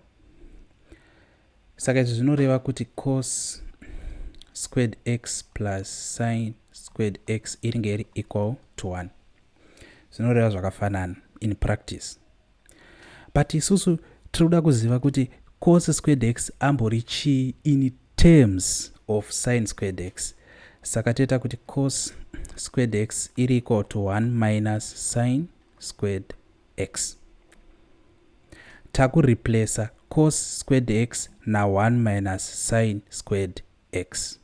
Saka izvi zvinoreva kuti cos squared x plus sin squared x iringe iri equal to 1. Zvinoreva zvakafanana in practice, but isusu tiri kuda kuziva kuti cos squared x ambori chii in terms of sin squared x. Saka toita kuti cos squared x iri equal to 1 minus sin squared x. Takureplaca cos squared x na1 minus sin squared x.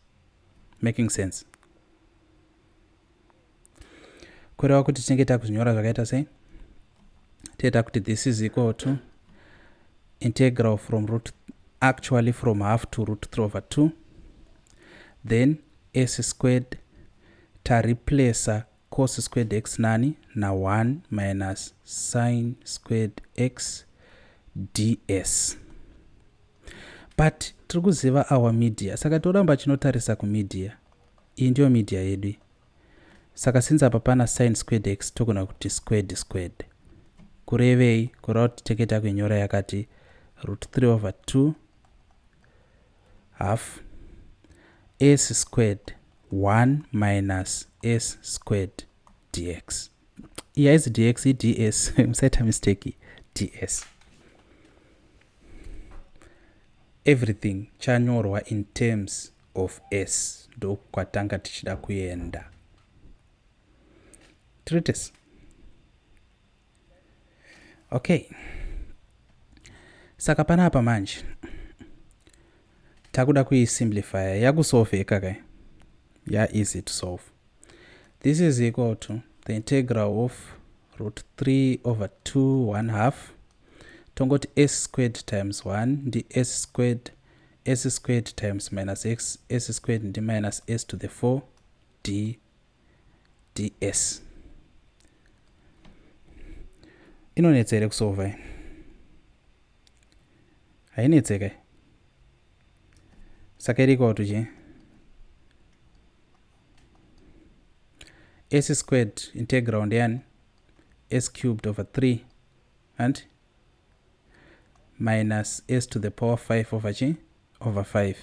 Making sense? Kureva kuti tinenge takuzvinyora zvakaita sei? Toita kuti this is equal to integral from root, actually from half to root 3 over 2, then s squared, tareplaca cos squared x nani? Na1 minus sin squared x ds. But tiri kuziva our media, saka toramba chinotarisa kumedia iyi. Ndiyo media yedu. Saka since apa pana sin squared x, togona kuti squared squared. Kurevei? Kureva kuti tenge takuinyora yakati root 3 over 2 half s squared 1 minus s squared dx. Iyi haizi dx, ids, musaita mistake, ds. Everything chanyorwa in terms of s. Ndokwatanga tichida kuenda. Tiri tese. Okay. Saka panapa manje takuda kuisimplifya, yakusolveka kai, ya easy to solve. This is equal to the integral of root 3 over 2 1 half, tongoti s squared times 1 ndi s squared, s squared times minus x, s squared ndi minus s to the 4 d ds. Inonetsa here kusolva iyi? Hainetseka. Saka iri equal to chii? S squared integral ndeyani? S cubed over 3 and minus s to the power 5 over chi? Over 5.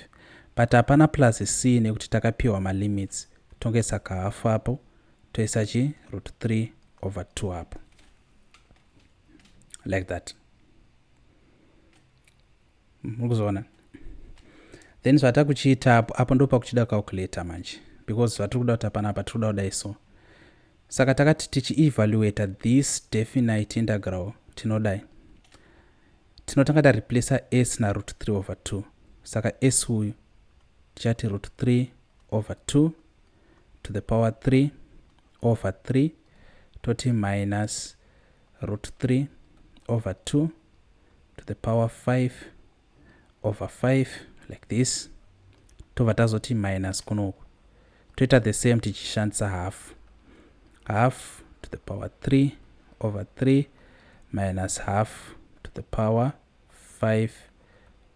But hapana plus c nekuti takapiwa malimits. Tongoisa kahafu apo, toisa chi? Root 3 over 2 apo, like that. Muri kuzoona then zvatakuchiita apo, apo ndo pakuchida calculator manje, because zvatiri kuda kuti apanapa tiri kuda kudai. So saka takati tichievaluata this definite integral, tinodai, tinotanga tareplaca s naroot 3 over 2. Saka s uyu tichati root 3 over 2 to the power 3 over 3, toti minus root 3 over 2 to the power 5 over 5, like this. Tobva tazoti minus kunoku, toita the same tichishandisa half, half to the power 3 over 3 minus half to the power 5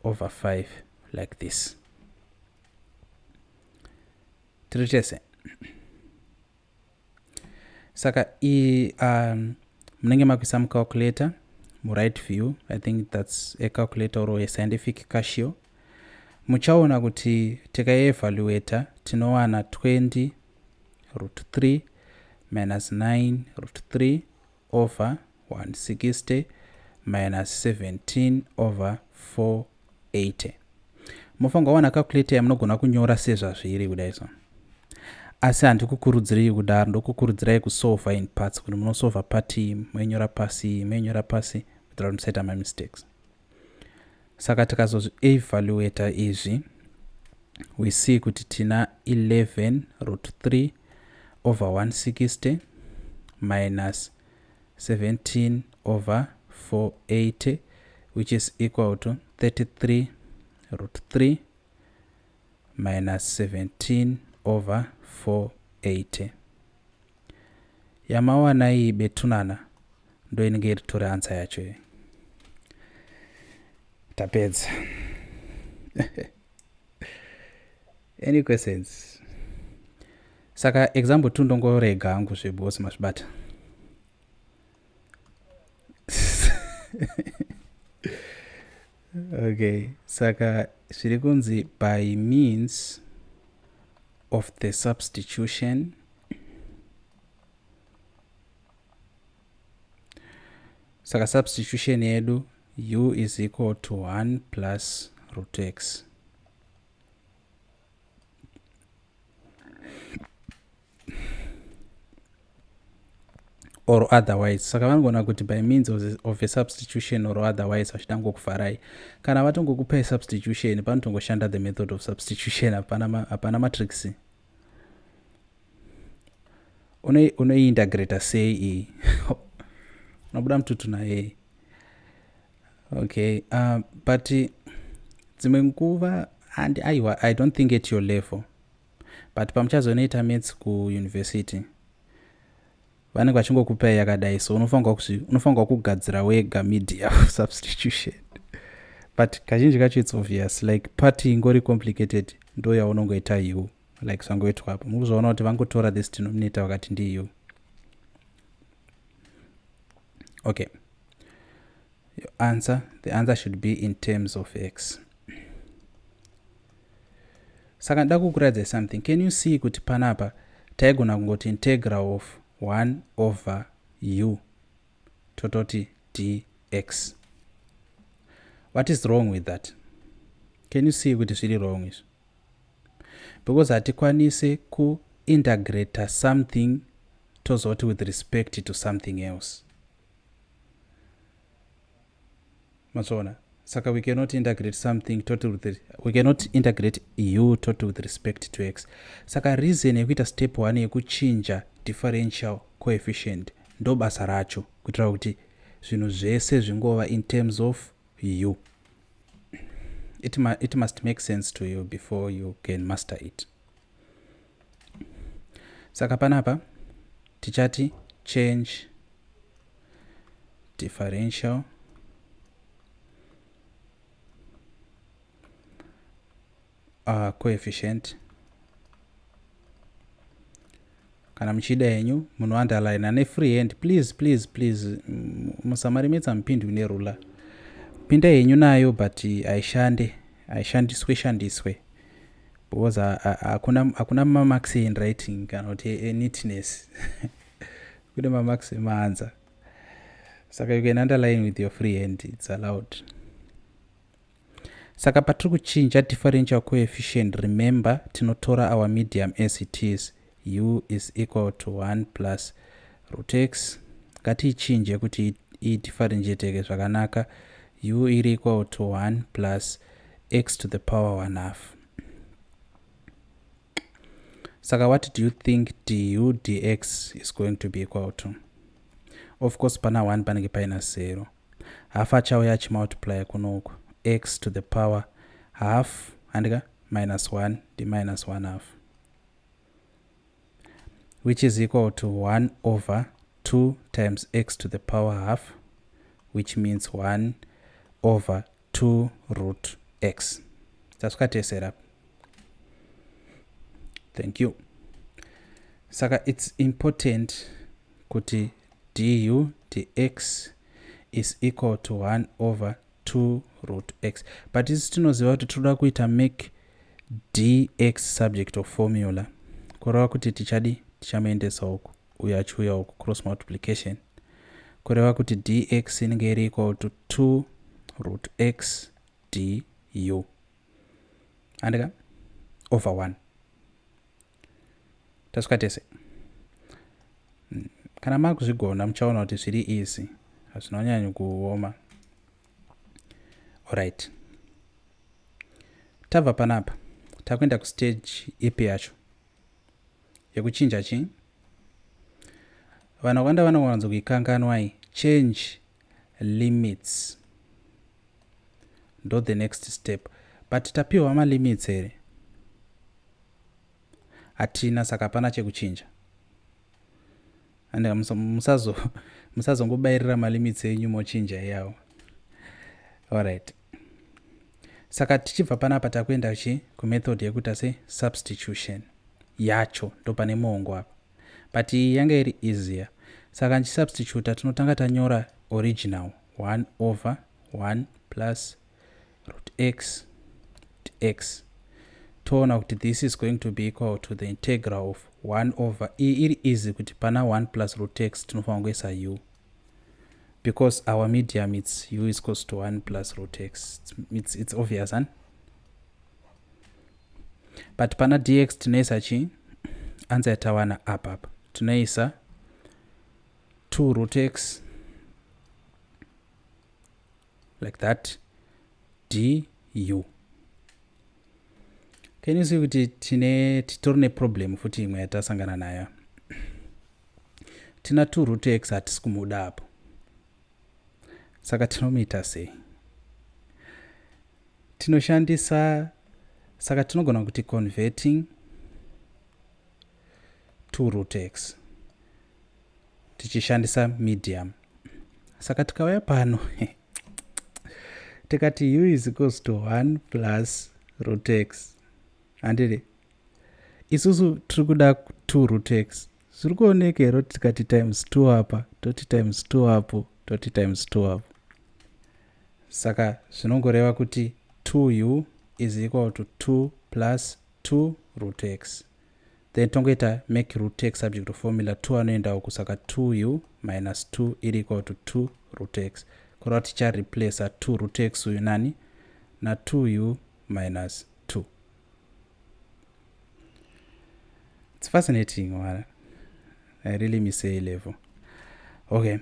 over 5, like this. Tiri tese. Saka iyi munenge makuisa mucalculator muright view. I think that's a calculator or a scientific Casio. Muchaona kuti tikaievaluata tinowana 20 root 3 minus 9 root 3 over 160 minus 17 over 480. Mofanirwa wana calculator yamunogona kunyora sezvazviri kudai so, asi handikukurudzirei kudaro. Ndokukurudzirai kusolva in parts, kuti munosolva part iyi, moinyora pasi, moinyora pasi, kuitira kuti musaita mamistakes. Saka tikazozvievaluata izvi, we see kuti tina 11 root 3 over 160 minus 17 over 480, which is equal to 33 root 3 minus 17 over 480. Yamawana iyi betunana ndo inenge iri tori answer yacho iyi. Tapedza. Any questions? Saka example 2 ndongorega hangu zvebhosi, mazvibata. Okay, saka zviri kunzi by means of the substitution. Saka substitution yedu, u is equal to 1 plus root x, or otherwise. Saka vanogona kuti by means of a substitution or otherwise, vachida ngokuvharai. Kana vatongokupai substitution, panotongoshanda the method of substitution. Hapana matrix. Unoiintegrata sei iyi? Unobuda mututu naye. Okay, but dzimwe nguva and aiwa, I don't think at your level, but pamuchazonoita maths kuuniversity, vanenge vachingokupai yakadai, so unofanirwa kugadzira wega media of substitution. But kazhinji kacho it's obvious, like part ingori complicated ndo yaunongoita u, like zvangoitwa apo. Muri kuzvaona kuti vangotora this denominator vakati ndi u. Okay, your answer, the answer should be in terms of x. Saka nda kukuratidza something. Can you see kuti panapa taigona kungoti integral of 1 over u, tototi dx? What is wrong with that? Can you see kuti zviri wrong izvi? Because hatikwanise kuintegrata something tozoti with respect to something else. Mazviona? Saka we cannot integrate something toti with, we cannot integrate u toti with respect to x. Saka reason yekuita step 1 yekuchinja differential coefficient ndo basa racho, kuitira kuti zvinhu zvese zvingova in terms of u. It must make sense to you before you can master it. Saka panapa tichati change differential coefficient. Kana muchida henyu munounderline nefree hand. Please, please, please, musamarimedza mupindu nerula. Pinda henyu nayo, but haishande, haishandiswe shandiswe, because hakuna mamarks handwriting kana kuti neatness, kune mamarks emaanza. Saka you can underline with your free hand, it's allowed. Saka patiri kuchinja differential coefficient, remember tinotora our medium as it is, u is equal to 1 plus root x. Ngatiichinje kuti idifferentiateke zvakanaka. U iri equal to 1 plus x to the power 1 half. Saka what do you think du dx is going to be equal to? Of course pana 1 panenge paina 0, half achauya achimultiply kunoku, x to the power half, handika, minus 1 ndi minus 1 half, which is equal to 1 over 2 times x to the power half, which means 1 over 2 root x. Tasvika tese apa? Thank you. Saka it's important kuti du dx is equal to 1 over 2 root x, but isi tinoziva kuti tinoda kuita make dx subject of formula, kureva kuti tichadi tichamuendesa uku, uyo achiuya uku, cross multiplication, kureva kuti dx inenge iri equal to 2 root x du, andika, over 1. Tasvika tese? Kana makuzvigona muchaona kuti zviri easy, hazvinonyanyi kuoma. Alright, tabva panapa, takuenda kustage ipi yacho yekuchinja chii? Vanhu vakawanda vanowanza kuikanganwai. Change limits ndo the next step, but tapiwa malimits here? Hatina, saka hapana chekuchinja. And musazongobayirira malimits enyu mochinja iyawo. Alright, saka tichibva panapa takuenda chi kumethod yekuita se substitution yacho, ndo pane mongo apa, but iyi yanga iri easier. Saka ndichisubstituta, tinotanga tanyora original 1 over 1 plus root x dx. Toona kuti this is going to be equal to the integral of 1 over, iyi iri easy, kuti pana 1 plus root x tinofanira kuisa u, because our medium, it's u is equals to 1 plus root x. It's obvious, huh? But pana dx tinoisa chii? Answer yatawana apa apa, tinoisa 2 root x like that du. Can you see kuti tine titori neproblem futi imwe yatasangana nayo? Tina 2 root x, hatisi kumuda apo, saka tinomuita sei? Tinoshandisa, saka tinogona kuti converting 2 root x tichishandisa medium. Saka tikauya pano tikati u is equals to 1 plus root x, handiti? Isusu tiri kuda 2 root x. Zviri kuoneka here? Tikati times 2 apa, toti times 2 apo, toti times 2 apo, saka zvinongoreva kuti 2u is equal to 2 plus 2 root x. Then tongoita make root x subject of formula, 2 anoenda uku, saka 2u minus 2 iri equal to 2 root x, kureva tichareplaca 2 root x uyu nani? Na2u. minus 2. It's fascinating, wala. I really miss A level. Okay,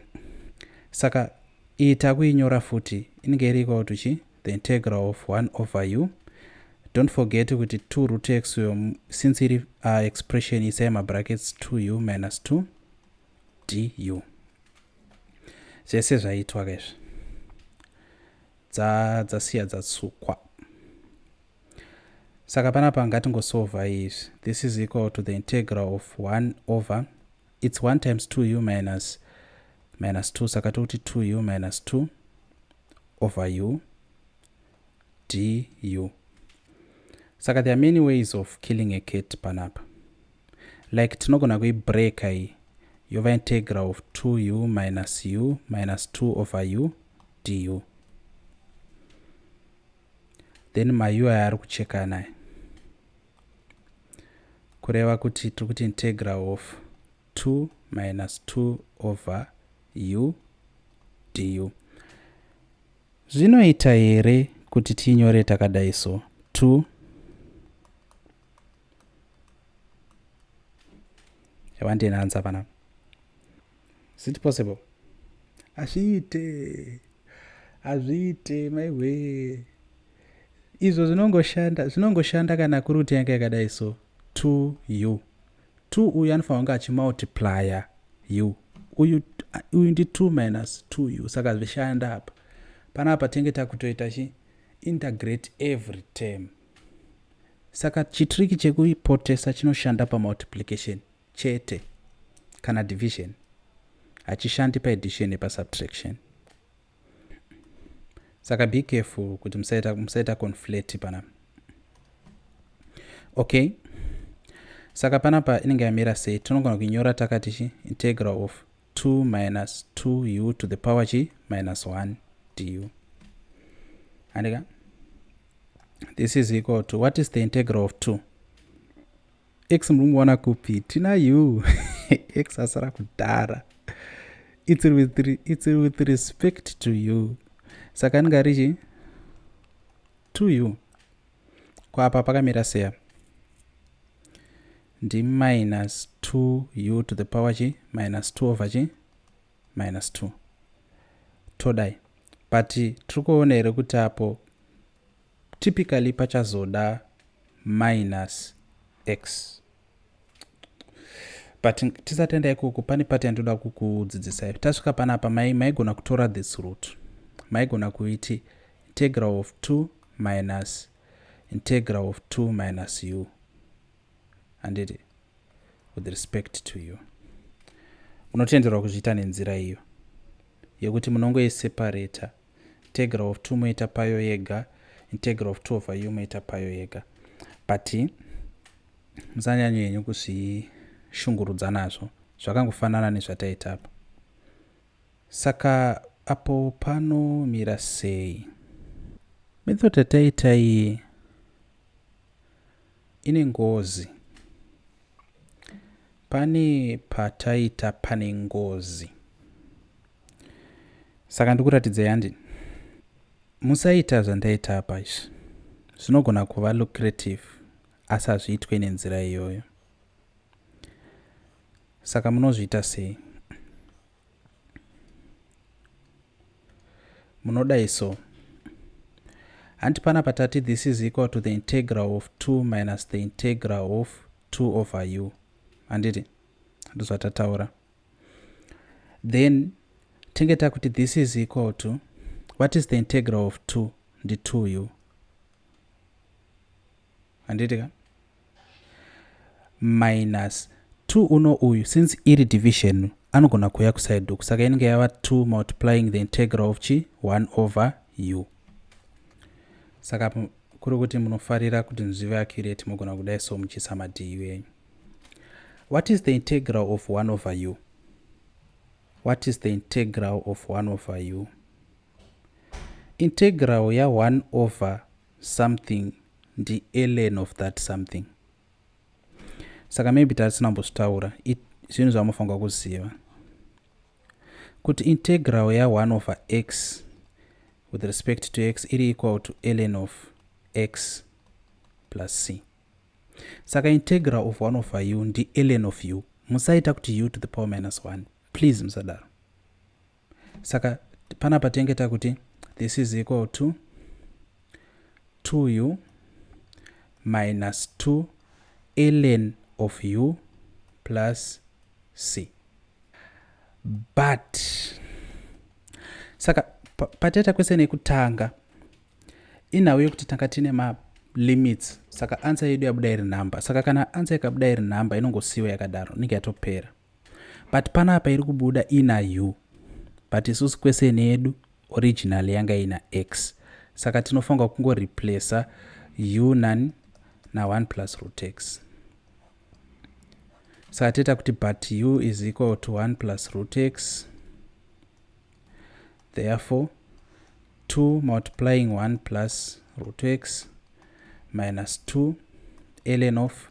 saka iyi takuinyora futi, inenge iri equal to chi? The integral of 1 over u. Don't forget kuti 2 root x uyo, since iri expression, isai mabrackets, 2u minus 2 du. Zvese zvaitwa kaizvi, dzasiya dzatsukwa. Saka panapa ngatingosolva izvi. This is equal to the integral of 1 over, it's 1 times 2u minus 2, saka tokuti 2u minus 2 over u du. Saka there are many ways of killing a cat panapa. Like tinogona kuibreaka iyi, yova integral of 2u minus u minus 2 over u du. Then ma u aya ari kuchekana aya, kureva kuti tiri kuti integral of 2 minus 2 over u du. Zvinoita here kuti tiinyore takadai so? 2 yawandinanza panapa. Is it possible? Hazviite, hazviite, maiwe. Izvo zvinongoshanda, zvinongoshanda kana kuri kuti yanga yakadai so, 2u. 2 uyu anofanira kunge achimultiplya u. Uyu, uyu ndi 2 minus 2u, saka zvishanda apa. Panapa tinge takutoita chi integrate every term. Saka chitrick chekuipotesa chinoshanda pamultiplication chete kana division, hachishandi paaddition nepasubtraction. Saka be careful kuti musaita conflate panapa. Okay, saka panapa inenge yamira sei? Tinogona kuinyora takati chi integral of 2 minus 2u to the power chi minus 1 du, andika? This is equal to, what is the integral of 2 x? Muri kumuona kupi? Tina u, x asara kudhara. It's with respect to u, saka anenge ari chi 2u. Kwapa pakamira seya? Ndi minus 2u to the power chi minus 2 over chi minus 2. Todai, but tiri kuona here kuti apo typically pachazoda minus x? But tisati enda ikoko, pane pati yandoda kukudzidzisai. Tasvika panapa, maigona kutora this route. Maigona kuiti integral of 2 minus integral of 2 minus u, handiti, with respect to u. Munotenderwa kuzviita nenzira iyo yekuti munongoiseparata, integral of 2 moita payo yega, integral of 2 over u moita payo yega, but musanyanya henyu kuzvishungurudza nazvo. Zvakangofanana nezvataita apa. Saka apo panomira sei? Method yataita iyi ine ngozi. Pane pataita pane ngozi, saka ndikuratidzai. Handi, musaita zvandaita apa. Izvi zvinogona kuva lucrative, asi hazviitwe nenzira iyoyo. Saka munozviita sei? Munodai so, hanti? Panapa tati this is equal to the integral of 2 minus the integral of 2 over u, handiti? Ndozvatataura. Then tinge takuti this is equal to, what is the integral of 2? Ndi 2u, handiti ka? Minus 2 uno uyu, since iri division, anogona kuuya kuside uku, saka inenge yava 2 multiplying the integral of chi 1 over u. Saka kuri kuti munofarira kuti zvive accurate, mugona kudai so, muchiisa madu enyu. What is the integral of 1 over u? What is the integral of 1 over u? Integral ya1 over something ndi ln of that something. Saka maybe tatisina kumbozvitaura, zvinhu zvamunofanirwa kuziva kuti integral ya1 over x with respect to x iri equal to ln of X plus c. Saka integral of 1 over u ndi ln of u. Musaita kuti u to the power minus 1, please, musadaro. Saka panapa tenge takuti this is equal to 2u minus 2 ln of u plus c. But saka pataita question yekutanga, inhau yekuti tanga tine malimits, saka answer yedu yabuda iri number. Saka kana answer ikabuda iri number, inongosiyiwa yakadaro, inenge yatopera. But panapa iri kubuda ina u, but isusu question yedu original yanga ina x, saka tinofanira kungoreplaca u nani? Na1 plus root x. Saka toita kuti but u is equal to 1 plus root x, therefore 2 multiplying 1 plus root x minus 2 ln of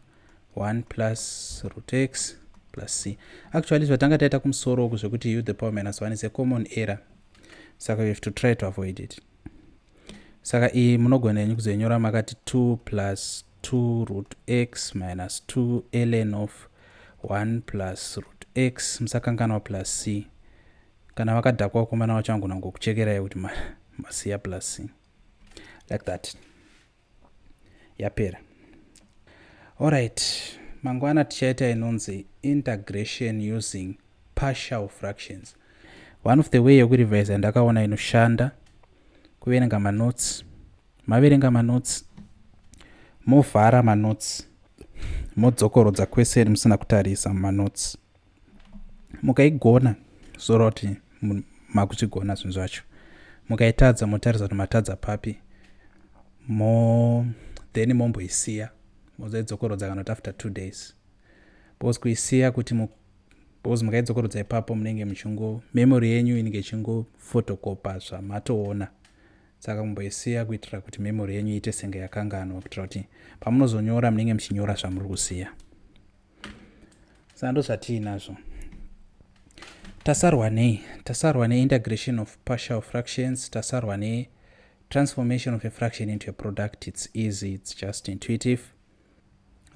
1 plus root x plus c. Actually, zvatanga taita kumusoro uku zvekuti u the power minus 1 is a common error, saka you have to try to avoid it. Saka iyi munogona henyu kuzoinyora makati 2 plus 2 root x minus 2 ln of 1 plus root x, musakanganwa plus c. Kana vakadhakwa vakomana vacho, angona ngokuchekerai kuti masiya plus c. Like that, yapera. Alright, mangwana tichaita inonzi integration using partial fractions. One of the way yekurevisa ndakaona inoshanda kuverenga manotes. Maverenga manotes, movhara manotes, modzokorodza question musina kutarisa mumanotes. Mukaigona, zora kuti makuchigona zvinhu zvacho. Mukaitadza, motarisa kuti matadza papi, mo then momboisiya, mozoidzokorodza kana kuti after 2 days, because kuisiya kuti, because mukaidzokorodza ipapo, munenge muchingo memory yenyu inenge ichingofotokopa zvamatoona. Saka kumboisiya kuitira kuti memory yenyu iite senge yakanganwa, kuitira kuti pamunozonyora munenge muchinyora zvamuri kuziya. Saka ndo zvatiinazvo. Tasarwa nei? Tasarwa neintegration of partial fractions, tasarwa netransformation of a fraction into a product. It's easy, it's just intuitive.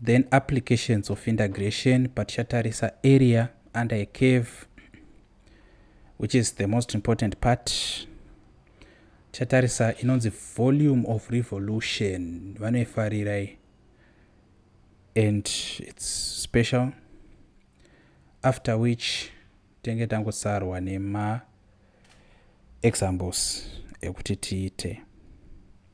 Then applications of integration, patichatarisa area under a curve, which is the most important part. Tichatarisa inonzi volume of revolution, vanoifarirai, and it's special. After which tenge tangosarwa nema examples ekuti tiite.